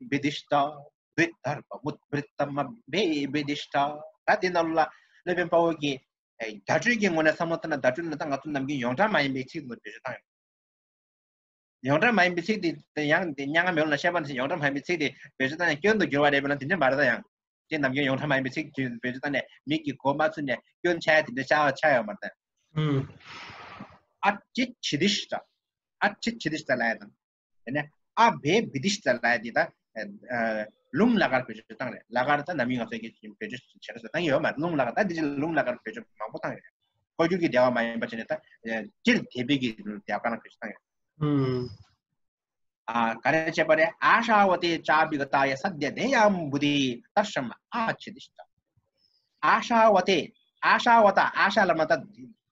བི་དི་ཤ་ཏ། བི་དརྦྷ་མུད་བྲི་ཏ་མ་བེ་བི་དི་ཤ་ཏ། ད་དེ་ནང་ལ་ སློབ་དཔོན་དཔའ་བོ་གིས་བརྡ་སྤྲོད་ཀྱི་ངོས་ནས་བསམ་བློ་བཏང་ན། བརྡ་སྤྲོད་ནི་ད་ང་ཚོ་ནམ་རྒྱུན་ཡོངས་གྲགས་མ་ཡིན་པའི་ཚིག་དེ་ཚོ་བེད་སྤྱོད་བཏང་ཡོད། ཡོངས་གྲགས་མ་ཡིན་པའི་ཚིག་དེ་ཡང་དེ་སྙན་ངག་མེ་ལོང་ལ་བཤད་པ་ནི་ཡོངས་གྲགས་མ་ཡིན་པའི་ཚིག་དེ་བེད་སྤྱོད་བཏང་ནས་སྐྱོན་དུ་གྱུར་བ་རེད་པས་ན། དེ་འདྲ་མ་རེད་ད། ཡང་དེ་ནམ་རྒྱུན་ཡོངས་གྲགས་མ་ཡིན་པའི་ཚིག་དེ་བེད་སྤྱོད་བཏང་ནས་མི་གི་གོ་མ་ཚུད་ནས་སྐྱོན་ཆགས་ཡ་དེ་འདྲ་ཆགས་ཆགས་ཡོད་མ་རེད་ད། ཨ་ཅི་ཆི་དི་ཤ་ཏ། ཨ་ཅི་ཆི་དི་ཤ་ཏ་ལབ་ཡ་དང་། དེ་ནས་ཨ་བེ་བི་དི་ཤ་ཏ་ལབ་ཡ་དེ་ད་ལུང་ལ་གར་བེད་སྤྱོད་བཏང་རེད། ལ་གར་ད་ནམ་རྒྱུན་ང་ཚོ་གི་བེད་སྤྱོད་བྱེད་རེས་བཏང་ཡོད་མ་རེད། ལུང་ལ་གར་ད་འདི་ཕྱིར་ལུང་ལ་གར་བེད་སྤྱོད་མང་པོ་བཏང་ཡོད་རེད། འཁོར་སྒྱུར་གྱི་འདས་པ་མ་ཡིན་པ་བྱས་ནས་ད་སྤྱིར་འདས་པའི་གི་འདས་པ་ག་ན་བེད་སྤྱོད་བཏང་ཡོད། ཨ་ག་རེ་བྱས་པ་རེད། ཨ་ཤ་བ་ཏེ་ཅ་བི་ག་ཏ་ཡ་ས་དེ་དེ་ཡ་འབུ་དི་ཏར་ཤམ་ཨ་ཆི་དི་ཤ་ཏ། ཨ་ཤ་བ་ཏེ། ཨ་ཤ་བ་ཏ། ཨ་ཤ་ལབ་ན་ད་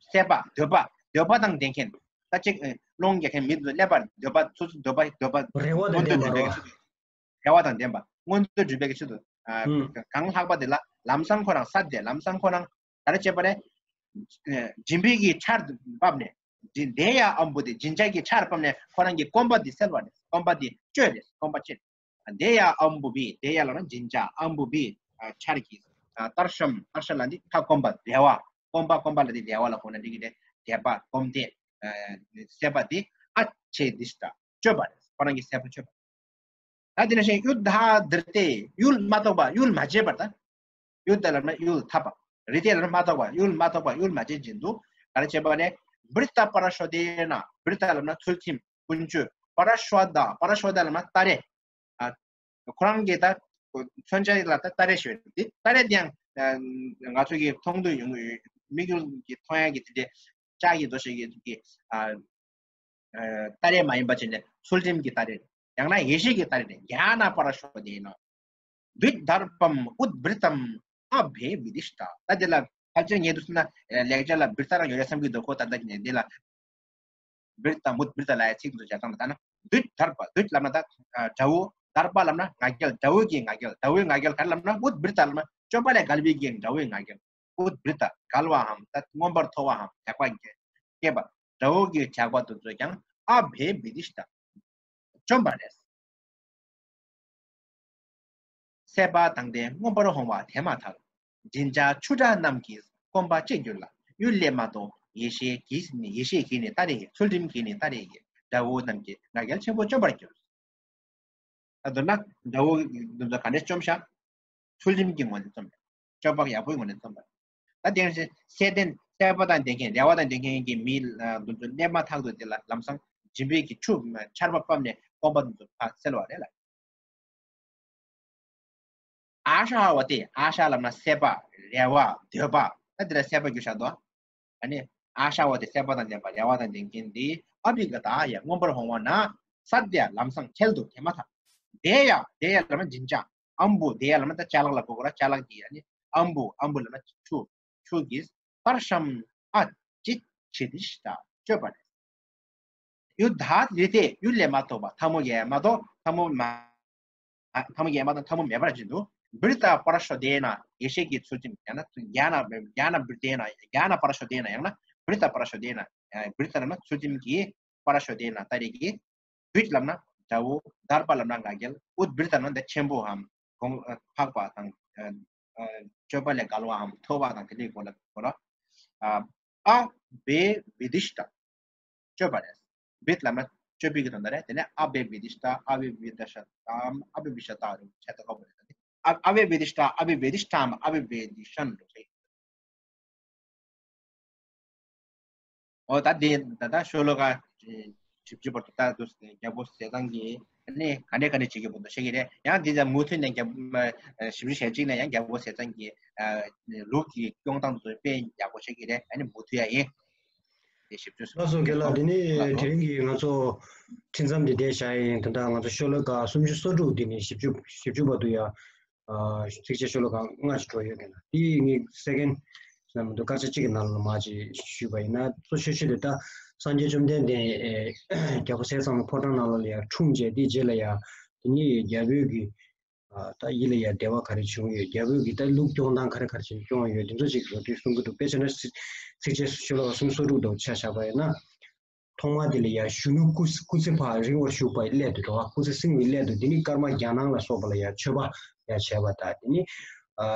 སྲེད་པ། འདོད་པ། འདོད་པ་དང་ལྡན་མཁན། ད་ཅིག་ཨེ་སློང་རྒྱག་མཁན་མི་ཚོ་སླེབས་པར་འདོད་པ། སོ་སོ་འདོད་པ། འདོད་པ་རེ་བ་དང་མངོན་དུ་ལྡན་པ་གྲུབ་པའི་རེད་ཆེད་དུ། རེ་བ་དང་ལྡན་པ་མངོན་དུ་གྲུབ་པའི་ཆེད་དུ། ཨ་ཧུམ། གང་ལྷག་པ་དེ་ལ་ལམ་སང་ཁོ་རང་ས་དེ། ལམ་སང་ཁོ་རང་ག་རེ་བྱས་པ་རེད། ཨེ་སྦྱིན་པའི་གི་ཆར་བབས་ནས། འདི་དེ་ཡ་ཨམ་བུ་དེ་སྦྱིན་བྱ་གི་ཆར་བབས་ནས་ཁོ་རང་གི་སྐོམ་པ་དེ་སེལ་བ་རེད། སྐོམ་པ་དེ་གཅོད་རེད། སྐོམ་པ་གཅོད། དེ་ཡ་ཨམ་བུ་བི། དེ་ཡ་ལབ་ན་སྦྱིན་བྱ། ཨམ་བུ་བི་ཨ་ཆར་གྱིས། ཨ་ཏར་ཤམ། ཏར་ཤམ་ལབ་འདི་ཁ་སྐོམ་པ། རེ་བ། སྐོམ་པ། སྐོམ་པ་ལབ་འདི་རེ་བ་ལ་གོ་ན་འགྲིག་གི་རེད། དད་པ། སྐོམ་དད། ཨ་སྲེད་པ་དེ་ཨ་ཆེ་དི་ཤ་ཏ་གཅོད་པ་རེད། ཁོ་རང་གི་སྲེད་པ་གཅོད་པ། ད་དེ་ནང་བཞིན་གཡུ་དྷ་དིར་ཏེ། གཡུལ་མ་ཐོགས་པ། གཡུལ་མ་བྱས་པར་ད། གཡུ་དྷ་ལབ་ན་གཡུལ་འཐབ་པ། རི་ཏེ་ལབ་ན་མ་ཐོགས་པ། གཡུལ་མ་ཐོགས་པ། གཡུལ་མ་བྱས་བཞིན་དུ་ག་རེ་བྱས་པ་རེད། བྲྀ་ཏ་པ་ར་ཤོ་དེ་ན། བྲྀ་ཏ་ལབ་ན་ཚུལ་ཁྲིམས་ཀུན་སྤྱོད། པ་ར་ཤོ་ཏ། པ་ར་ཤོ་ཏ་ལབ་ན་སྟ་རེ། ཨ་ཁོ་རང་གིས་ད་མཚོན་ཆ་ལ་ད་སྟ་རེ་ཞུ་དེ། སྟ་རེ་དེ་ཡང་ང་ཚོ་གིས་མཐོང་དུ་ཡོང་གི་ཡོད། དམིགས་ཡུལ་གྱི་མཐོང་ཡ་གི་དེ་འདྲའི་ལྕགས་ཀྱི་རྡོ་ཞིག་གི་ཨ། ཨ་སྟ་རེ་མ་ཡིན་པ་བྱས་ནས་ཚུལ་ཁྲིམས་ཀྱི་སྟ་རེ། ཡང་ན་ཡེ་ཤེས་ཀྱི་སྟ་རེ་རེད། ཛྙཱ་ན་པ་ར་ཤོ་དེ་ན། དུད་དརྤམ་ཨུཏྤྲྀཏམ་ཨ་བྷེ་བི་དི་ཤ་ཏ། ད་དེ་ལ་ཕལ་ཆེར་ངས་འདུག་ཟེར་ན་ལེགས་སྦྱར་ལ་བྲྀ་ཏ་རང་ཡོད་རེད་བསམ་གྱི་འདུག་གོ། ད་ལྟ་ནས་འདི་ལ་བྲྀཏམ་ཨུཏྤྲྀཏ་ལབ་ཡ་ཚིག་འདུག་བྱ་སྟངས་ལ་ལྟ་ན། དུད་དརྤ། དུད་ལབ་ན་ད་དགྲ་བོ། དརྤ་ལབ་ན་ང་རྒྱལ། དགྲ་བོའི་གི་ང་རྒྱལ། དགྲ་བོའི་ང་རྒྱལ་ག་རེ་ལབ་ན། ཨུཏྤྲྀཏ་ལབ་ན་བཅོམ་པ་ལས་བརྒལ་བའི་གི་དགྲ་བོའི་ང་རྒྱལ། ཨུཏྤྲྀཏ། བརྒལ་བའམ་ད་མངོན་པར་མཐོ་བའམ་དྲེགས་པ་སྐྱེས་པ། དགྲ་བོ་གི་དྲེགས་པ་དེ་ཚོ་ཀྱང་ཨ་བྷེ་བི་དི་ཤ་ཏ། བཅོམ་པ་རེད། སྲེད་པ་དང་ལྡན་མངོན་པར་འོང་བ་དེ་མ་ཐག། སྦྱིན་བྱ་ཆུ་སྒྲ་རྣམས་ཀྱིས་སྐོམ་པ་གཅོད་འགྱུར་ལ། གཡུལ་ལས་མ་གཏོགས་ཡེ་ཤེས་ཀྱིས་ནི། ཡེ་ཤེས་ཀྱིས་ནི་སྟ་རེ་ཡི། ཚུལ་ཁྲིམས་ཀྱིས་ནི་སྟ་རེ་ཡི། དགྲ་བོ་རྣམས་ཀྱི་ང་རྒྱལ་ཆེན་པོ་བཅོམ་པར་འགྱུར། ད་མདོར་ན་དགྲ་བོ་འདི་ཚོ་ག་འདྲས་བཅོམ་ཤག་ཚུལ་ཁྲིམས་ཀྱི་ངོས་ནས་བཅོམ་པ། སྤྱོད་པ་ཡག་པོའི་ངོས་ནས་བཅོམ་པ། ད་དེ་ནང་བཞིན་སྲེད་ལྡན། སྲེད་པ་དང་ལྡན་མཁན། རེ་བ་དང་ལྡན་མཁན་གྱི་མི་ལ་འདི་ཚོ་སླེབས་མ་ཐག་ཏུ་དེ་ལ་ལམ་སང་སྦྱིན་པའི་གི་ཆུ་ཆར་པ་ཕབ་ནས་སྐོམ་པ་འདི་ཚོ་ཕར་སེལ་བ་རེད་ལ། ཨ་ཤ་བ་ཏེ། ཨ་ཤ་ལབ་ན་སྲེད་པ། རེ་བ། འདོད་པ། ད་འདི་ལ་སྲེད་པ་རྒྱུ་བཞག་འདུག་ཨ་ནི་ཨ་ཤ་བ་ཏེ་སྲེད་པ་དང་ལྡན་པ། རེ་བ་དང་ལྡན་མཁན་འདི་ཨ་བྷི་ག་ཏ་ཡ་མངོན་པར་འོང་བ་ན། ས་དེ་ཡ་ལམ་སང་འཁྱེལ་དུ་དེ་མ་ཐག། དེ་ཡ་དེ་ཡ་ལབ་ན་སྦྱིན་བྱ། ཨམ་བུ། དེ་ཡ་ལབ་ན་ད་ཅ་ལག་ལ་གོ་དགོས་ར། ཅ་ལག་གི་ཨ་ནི་ཨམ་བུ། ཨམ་བུ་ལབ་ན་ཆུ། ཆུ་གིས་པར་ཤམ་ཨ་ཅི་ཆི་དི་ཤ་ཏ་གཅོད་པ་རེད། གཡུ་དྷ་རི་ཏེ། གཡུལ་ལས་མ་ཐོགས་པ། འཐབ་མོ་ཡས་མ་གཏོགས་འཐབ་མོ་མ། འཐབ་མོ་ཡས་མ་གཏོགས་འཐབ་མོ་མེད་པར་བྱེད་དུ། བྲྀ་ཏ་པ་ར་ཤོ་དེ་ན། ཡེ་ཤེས་ཀྱི་ཚུལ་ཁྲིམས། ཡང་ན་ཡང་ན་ཡང་ན་བྲྀ་ཏེ་ན། ཡང་ན་པ་ར་ཤོ་དེ་ན། ཡང་ན་བྲྀ་ཏ་པ་ར་ཤོ་དེ་ན། བྲྀ་ཏ་ལབ་ན་ཚུལ་ཁྲིམས་ཀྱི། པ་ར་ཤོ་དེ་ན་སྟ་རེ་གི། དུད་ལབ་ན་དགྲ་བོ། དར་པ་ལབ་ན་ང་རྒྱལ། ཨུཏྤྲྀཏ་ལབ་ན་ཆེན་པོའམ་གོང་འཕགས་པ་དང་། སྤྱོད་པ་ལས་འགལ་བའམ་མཐོ་བ་དང་དེ་འདྲའི་སྐོར་ལ་གོ་ར། ཨ་བྷེ་བི་དི་ཤ་ཏ། གཅོད་པ་རེད། བིད་ལབ་ན་གཅོད་པའི་གི་དོན་དག་རེད། དེ་ནས་ཨ་བེ་བི་དི་ཤ་ཏ། ཨ་བེ་བི་དི་ཤ་ཏམ། ཨ་བེ་བི་ཤ་ཏ་རུ་བྱས་ཏེ་གོ་བ་རེད། ཨ་ཨ་བེ་བི་དི་ཤ་ཏ། ཨ་བེ་བི་དི་ཤ་ཏམ། ཨ་བེ་བི་དི་ཤན་རུ་ཆེ། ཨོ་ད་དེ་ད་ད་ཤོ་ལོ་ཀ་བཞི་བཅུ་བར་དུ་ད་དུ་རྒྱལ་པོ་ཟས་གཙང་གིས་ནི་ག་འདྲས་ག་འདྲས་བྱེད་ཀྱི་བར་དུ་བཤད་ཀྱི་རེད། ཡང་དེ་ཙམ་མུ་མཐུད་ནས་རྒྱལ་པོ་བཞི་བཅུ་ཞེ་གཅིག་ནས་ཡང་རྒྱལ་པོ་ཟས་གཙང་གི་ལུགས་ཀྱི་སྐྱོང་སྟངས་དུ་དཔེ་ཡག་པོ་བཤད་ཀྱི་རེད། ཨ་ནི་མུ་མཐུད་ཡ་ཡིན། དེ་ཞིབ་འཇུག་ལགས་སོ། རྒན་ལགས། དེ་ནས་དེ་རིང་གི་ང་ཚོ་འཕྲིན་མཚམས་འདི་འདྲས་བཞག་ཡིན། ད་ལྟ་ང་ཚོ་ཤོ་ལོ་ཀ་སུམ་ཅུ་སོ་དྲུག་འདི་ནས་བཞི་བཅུ་བཞི་བཅུ་བར་དུ་ཡ། ཚིགས་བཅད་ཤོ་ལོ་ཀ་ལྔ་ཞིག་འགྲོ་ཡོད་ཀྱི་ན། དེ་ངས་སེ་ཀེན་ཟེར་མི་འདུག་སྐར་ཆ་གཅིག་གི་ནང་ལ་མར་ཅིག་ཞུས་པ་ཡིན་ན། གཙོ་ཆེ་ཤོས་དེ་ད་སངས་རྒྱས་བཅོམ་ལྡན་འདས་རྒྱལ་པོ་ཟས་གཙང་ཕོ་བྲང་ནང་ལ་ཡ་འཁྲུངས་རྗེས་དེ་རྗེས་ལ་ཡ་དེ་ནས་རྒྱལ་པོའི་གི་ད་ཡིད་ལ་ཡ་བདེ་བ་ག་རེ་བྱུང་ཡོད། རྒྱལ་པོས་ཀྱི་ད་ལུགས་སྐྱོང་སྟངས་ག་རེ་ག་རེ་བྱས་ནས་སྐྱོང་ཡོད། འདི་ཚོ་ཅིག་རོ་དུས་གསུང་གི་འདུག་དཔེ་བྱས་ན་ཚིགས་བཅད་ཤོ་ལོ་ཀ་སུམ་ཅུ་སོ་དྲུག་དང་ཆ་བཞག་པ་ཡིན་ན། ཐོག་མ་དེ་ལ་ཡ་གཞོན་ནུ་སྐུ་སྐུ་ཚེ་ཕར་རིང་བར་བཞུགས་པའི་སླད་དུ་འགྲོ་བ། སྐུ་ཚེ་བསྲིང་བའི་སླད་དུ་དེ་ནི་ཀརྨ་རྒྱ་ནག་ལ་སོགས་པ་ལ་ཡ་མཆོད་པ་ཡ་བྱས་པ་དང་། དེ་ནི་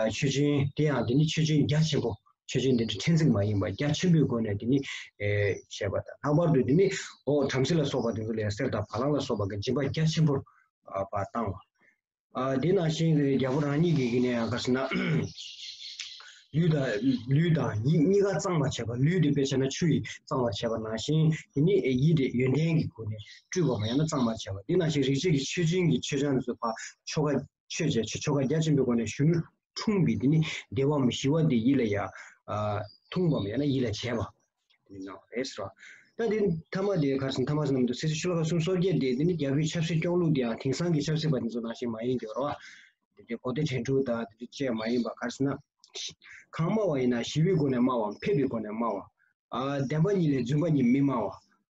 མཆོད་སྦྱིན་དེ་ཡང་དེ་ནི་མཆོད་སྦྱིན་རྒྱ་ཆེན་པོ། ཆོས་ཅན་འདི་འདྲ་ཕྲན་ཚེགས་མ་ཡིན་པ་རྒྱ་ཆེན་པོའི་སྒོ་ནས་དེ་ནི་ཨེ་བྱས་པ་དང་། ལྷག་པར་དུ་དེ་ནི་འོ་བྲམ་ཟེ་ལ་སོགས་པ་དེ་ཚོ་ལ་ཡང་གསེར་དང་བ་ལང་ལ་སོགས་པ་གི་སྦྱིན་པ་རྒྱ་ཆེན་པོར་ཨ་བཏང་བ། ཨ་དེ་ནང་བཞིན་རྒྱལ་པོ་རང་ཉིད་ཀྱི་གི་ནས་ཡང་ག་ཟེར་ན། ལུས་དང་ལུས་དང་ཡིད་གཉིས་ཀ་གཙང་བར་བྱས་པ། ལུས་དེ་དཔེ་བྱས་ན་ཆུ་ཡིས་གཙང་བར་བྱས་པ་ནང་བཞིན་དེ་ནི་ཡིད་དེ་ཡོན་ཏན་གྱི་སྒོ་ནས་སྤྲུལ་པ་མ་ཡང་ན་གཙང་བར་བྱས་པ། དེ་ནང་བཞིན་རིག་བྱེད་ཀྱི་ཆོས་ཅན་གྱི་ཆོས་ཆང་དེ་ཚོ་ཕར་ཆོ་ག་ཆོས་བྱས་ཆོ་ཆོ་ག་རྒྱ་ཆེན་པོའི་སྒོ་ནས་གཞོན་ནུ་འཁྲུངས་པའི་དེ་ནི་བདེ་བའམ་ཞི་བ་དེ་ཡིད་ལ་ཡ་ཨ་ཐུང་བ་མ་ཡང་ན་ཡིད་ལ་བྱས་པ། དེ་ནི་གནང་བ་རེད་ཟེར་བ། ད་དེ་ཐ་མ་དེ་ག་རེ་ཟེར་ན་ཐ་མ་ཟེར་ན་མི་འདུག་ཚེ་ཆུ་ཤོ་ལོ་ཀ་སུམ་ཅུ་སོ་བརྒྱད་དེ་དེ་ནི་རྒྱལ་པོའི་ཆབ་སྲིད་སྐྱོང་ལུགས་དེ་ཡང་དེང་སང་གི་ཆབ་སྲིད་པ་དེ་ཚོ་ནང་བཞིན་མ་ཡིན་གྱི་རེད་བ། དེ་དེ་གོ་བདེ་དྲན་འཕྲུལ་དང་དེ་དེ་བཅས་མ་ཡིན་པ་ག་རེ་ཟེར་ན། གང་སྨྲ་བ་ཡིན་ན་ཞི་བའི་སྒོ་ནས་སྨྲ་བའམ་ཕེབས་པའི་སྒོ་ནས་སྨྲ་བ། ཨ་བདེན་པ་གཉིས་ལས་རྫུན་པ་གཉིས་མི་སྨྲ་བ།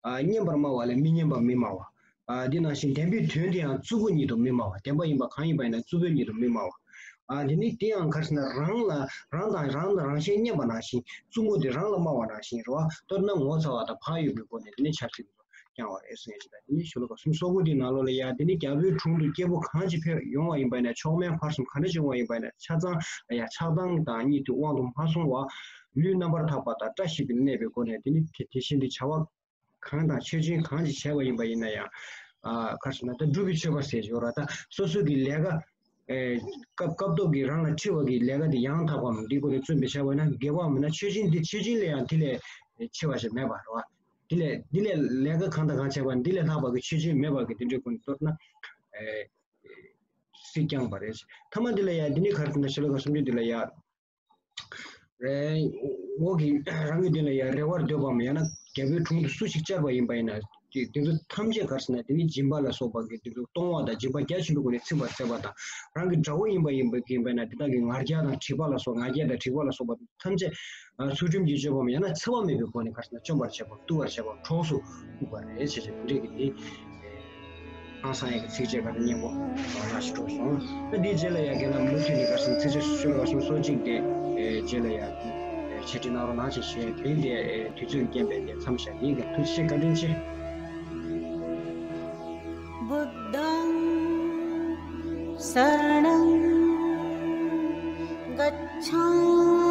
ཨ་སྙན་པར་སྨྲ་བ་ལས་མི་སྙན་པ་མི་སྨྲ་བ། ཨ་འདི་ནང་བཞིན་བདེན་པའི་དོན་དེ་ཡང་རྩུབ་པོ་ཉིད་དུ་མི་སྨྲ་བ། བདེན་པ་ཡིན་པ་གང་ཡིན་པ་ཡིན་ན་རྩུབ་པོའི་ཉིད་དུ་མི་སྨྲ་བ། ཨ་འདི་ནི་དེ་ཡང་ག་རེ་ཟེར་ན་རང་ལ་རང་དང་རང་ལ་རང་གཞན་སྙན་པ་ནང་བཞིན་རྩུབ་པོ་དེ་རང་ལ་སྨྲ་བ་ནང་བཞིན་རེད་བ། མདོར་ན་ངོ་ཚ་བ་དང་བག་ཡོད་པའི་སྒོ་ནས་དེ་ནི་ཆབ་སྲིད་དུ་བསྐྱང་བ་རེད་ཟེར་ཞེས་པ་དེ་ནི་ཤོ་ལོ་ཀ་སུམ་ཅུ་སོ་དགུ་དེའི་ནང་ལོགས་ལ་ཡ་དེ་ནི་རྒྱལ་པོའི་དྲུང་དུ་སྐྱེས་བུ་གང་ཅི་ཕེབས་ཡོང་བ་ཡིན་པ་ཡིན་ན་མཆོག་དམན་ཕར་གསུམ་ག་འདྲ་ཅིག་ཡོང་བ་ཡིན་པ་ཡིན་ན་ཆ་ཚང་ལ་ཡ་ཆགས་སྡང་དང་གཉིས་དུ་དབང་དུ་མ་སོང་བ། ལུས་རྣམ་པར་དག་པ་དང་བཀྲ་ཤིས་པའི་གནས་པའི་སྒོ་ནས་དེ་ནི་དེ་དེ་བཞིན་དུ་བྱ་བ་གང་དང་ཆོས་ཅན་གང་ཅིག་བྱས་པ་ཡིན་པ་ཡིན་ན་ཡང་། ཨ་ག་རེ་ཟེར་ན་ད་སྒྲུབ་པའི་མཆོད་པ་ཟེར་ཞོར་ད་སོ་སོ་གི་ལས་ཀ་ཨེ་སྐབས་སྐབས་ཐོག་གི་རང་ལ་འཁྲི་བ་གི་ལས་ཀ་དེ་ཡང་དག་པའམ་འདི་སྒོ་ནས་བརྩོན་པའི་བྱ་བ་ཡིན་ན་དགེ་བའམ་ཡིན་ན་ཆོས་ཅན་འདི་ཆོས་ཅན་ལས་ཡང་དེ་ལས་ཆེ་བ་ཞིག་མེད་པ་རེད་བ། དེ་ལས་དེ་ལས་ལས་ཀ་གང་དང་གང་བྱས་པ་འདི་ལས་ལྷག་པ་གི་ཆོས་ཅན་མེད་པ་གི་དེ་འདྲའི་སྒོ་ནས་མདོར་ན་ཨེ་སྲིད་བསྐྱངས་པ་རེད། ཐ་མ་འདི་ལ་ཡང་འདི་ནི་ག་རེ་ཟེར་ན་ཤོ་ལོ་ཀ་སུམ་ཅུ་འདི་ལ་ཡང་། རེད། འོག་གི་རང་གི་དོན་ལ་ཡང་རེ་བར་འདོད་པའམ་ཡང་ན་རྒྱལ་པོའི་དྲུང་དུ་སུ་ཞིག་བཅར་བ་ཡིན་པ་ཡིན་ན། དེ་དེ་ཚོ་ཐམས་ཅད་ག་རེ་ཟེར་ན་དེ་ནི་སྦྱིན་པ་ལ་སོགས་པ་གི་དེ་ཚོ་གཏོང་བ་དང་སྦྱིན་པ་རྒྱ་ཆེན་པོའི་སྒོ་ནས་ཚིམ་པར་མཛད་པ་དང་། རང་གི་དགྲ་བོ་ཡིན་པ་ཡིན་པ་ཡིན་པ་ཡིན་ན་དེ་དག་གི་ང་རྒྱལ་དང་དྲེགས་པ་ལ་སོགས། ང་རྒྱལ་དང་དྲེགས་པ་ལ་སོགས་པ་ཐམས་ཅད་ཚུལ་ཁྲིམས་ཀྱི་སྤྱོད་པའམ་ཡང་ན་འཚེ་བ་མེད་པའི་སྒོ་ནས་ག་རེ་ཟེར་ན་བཅོམ་པར་བྱེད་པ། གཏུབ་པར་བྱེད་པ། གྲོགས་སུ་བཀུག་པ་རེད་ཅེས་བྱ་བ་འདི་འདྲས་ཀྱི་དེ། ཧང་སང་ཡག་གི་ཚིགས་བཅད་ཁ་ཏ་སྙན་པོ་ལ་ཞིག་གྲུབ་སོང་། ད་འདིའི་རྗེས་ལ་ཡང་རྒན་ལགས་མུ་མཐུད་ནས་ག་རེ་ཟེར་ན་ཚིགས་བཅད་ཤོ་ལོ་ཀ་སུམ་ཅུ་སོ་གཅིག་དེ་རྗེས་ལ་ཡང་འཆད་ཁྲིད་གནང་རོགས་གནང་ཞེས་ཞུ་ཡས་དེ་འདི་དུས་ཚོད་རྐྱེན་པས་འདི་མཚམས་བཞག་ཡིན། རྒན་ཐུགས་རྗེ་ཆེ། བཀའ་དྲིན་ཆེ། बुद्धं शरणं गच्छामि।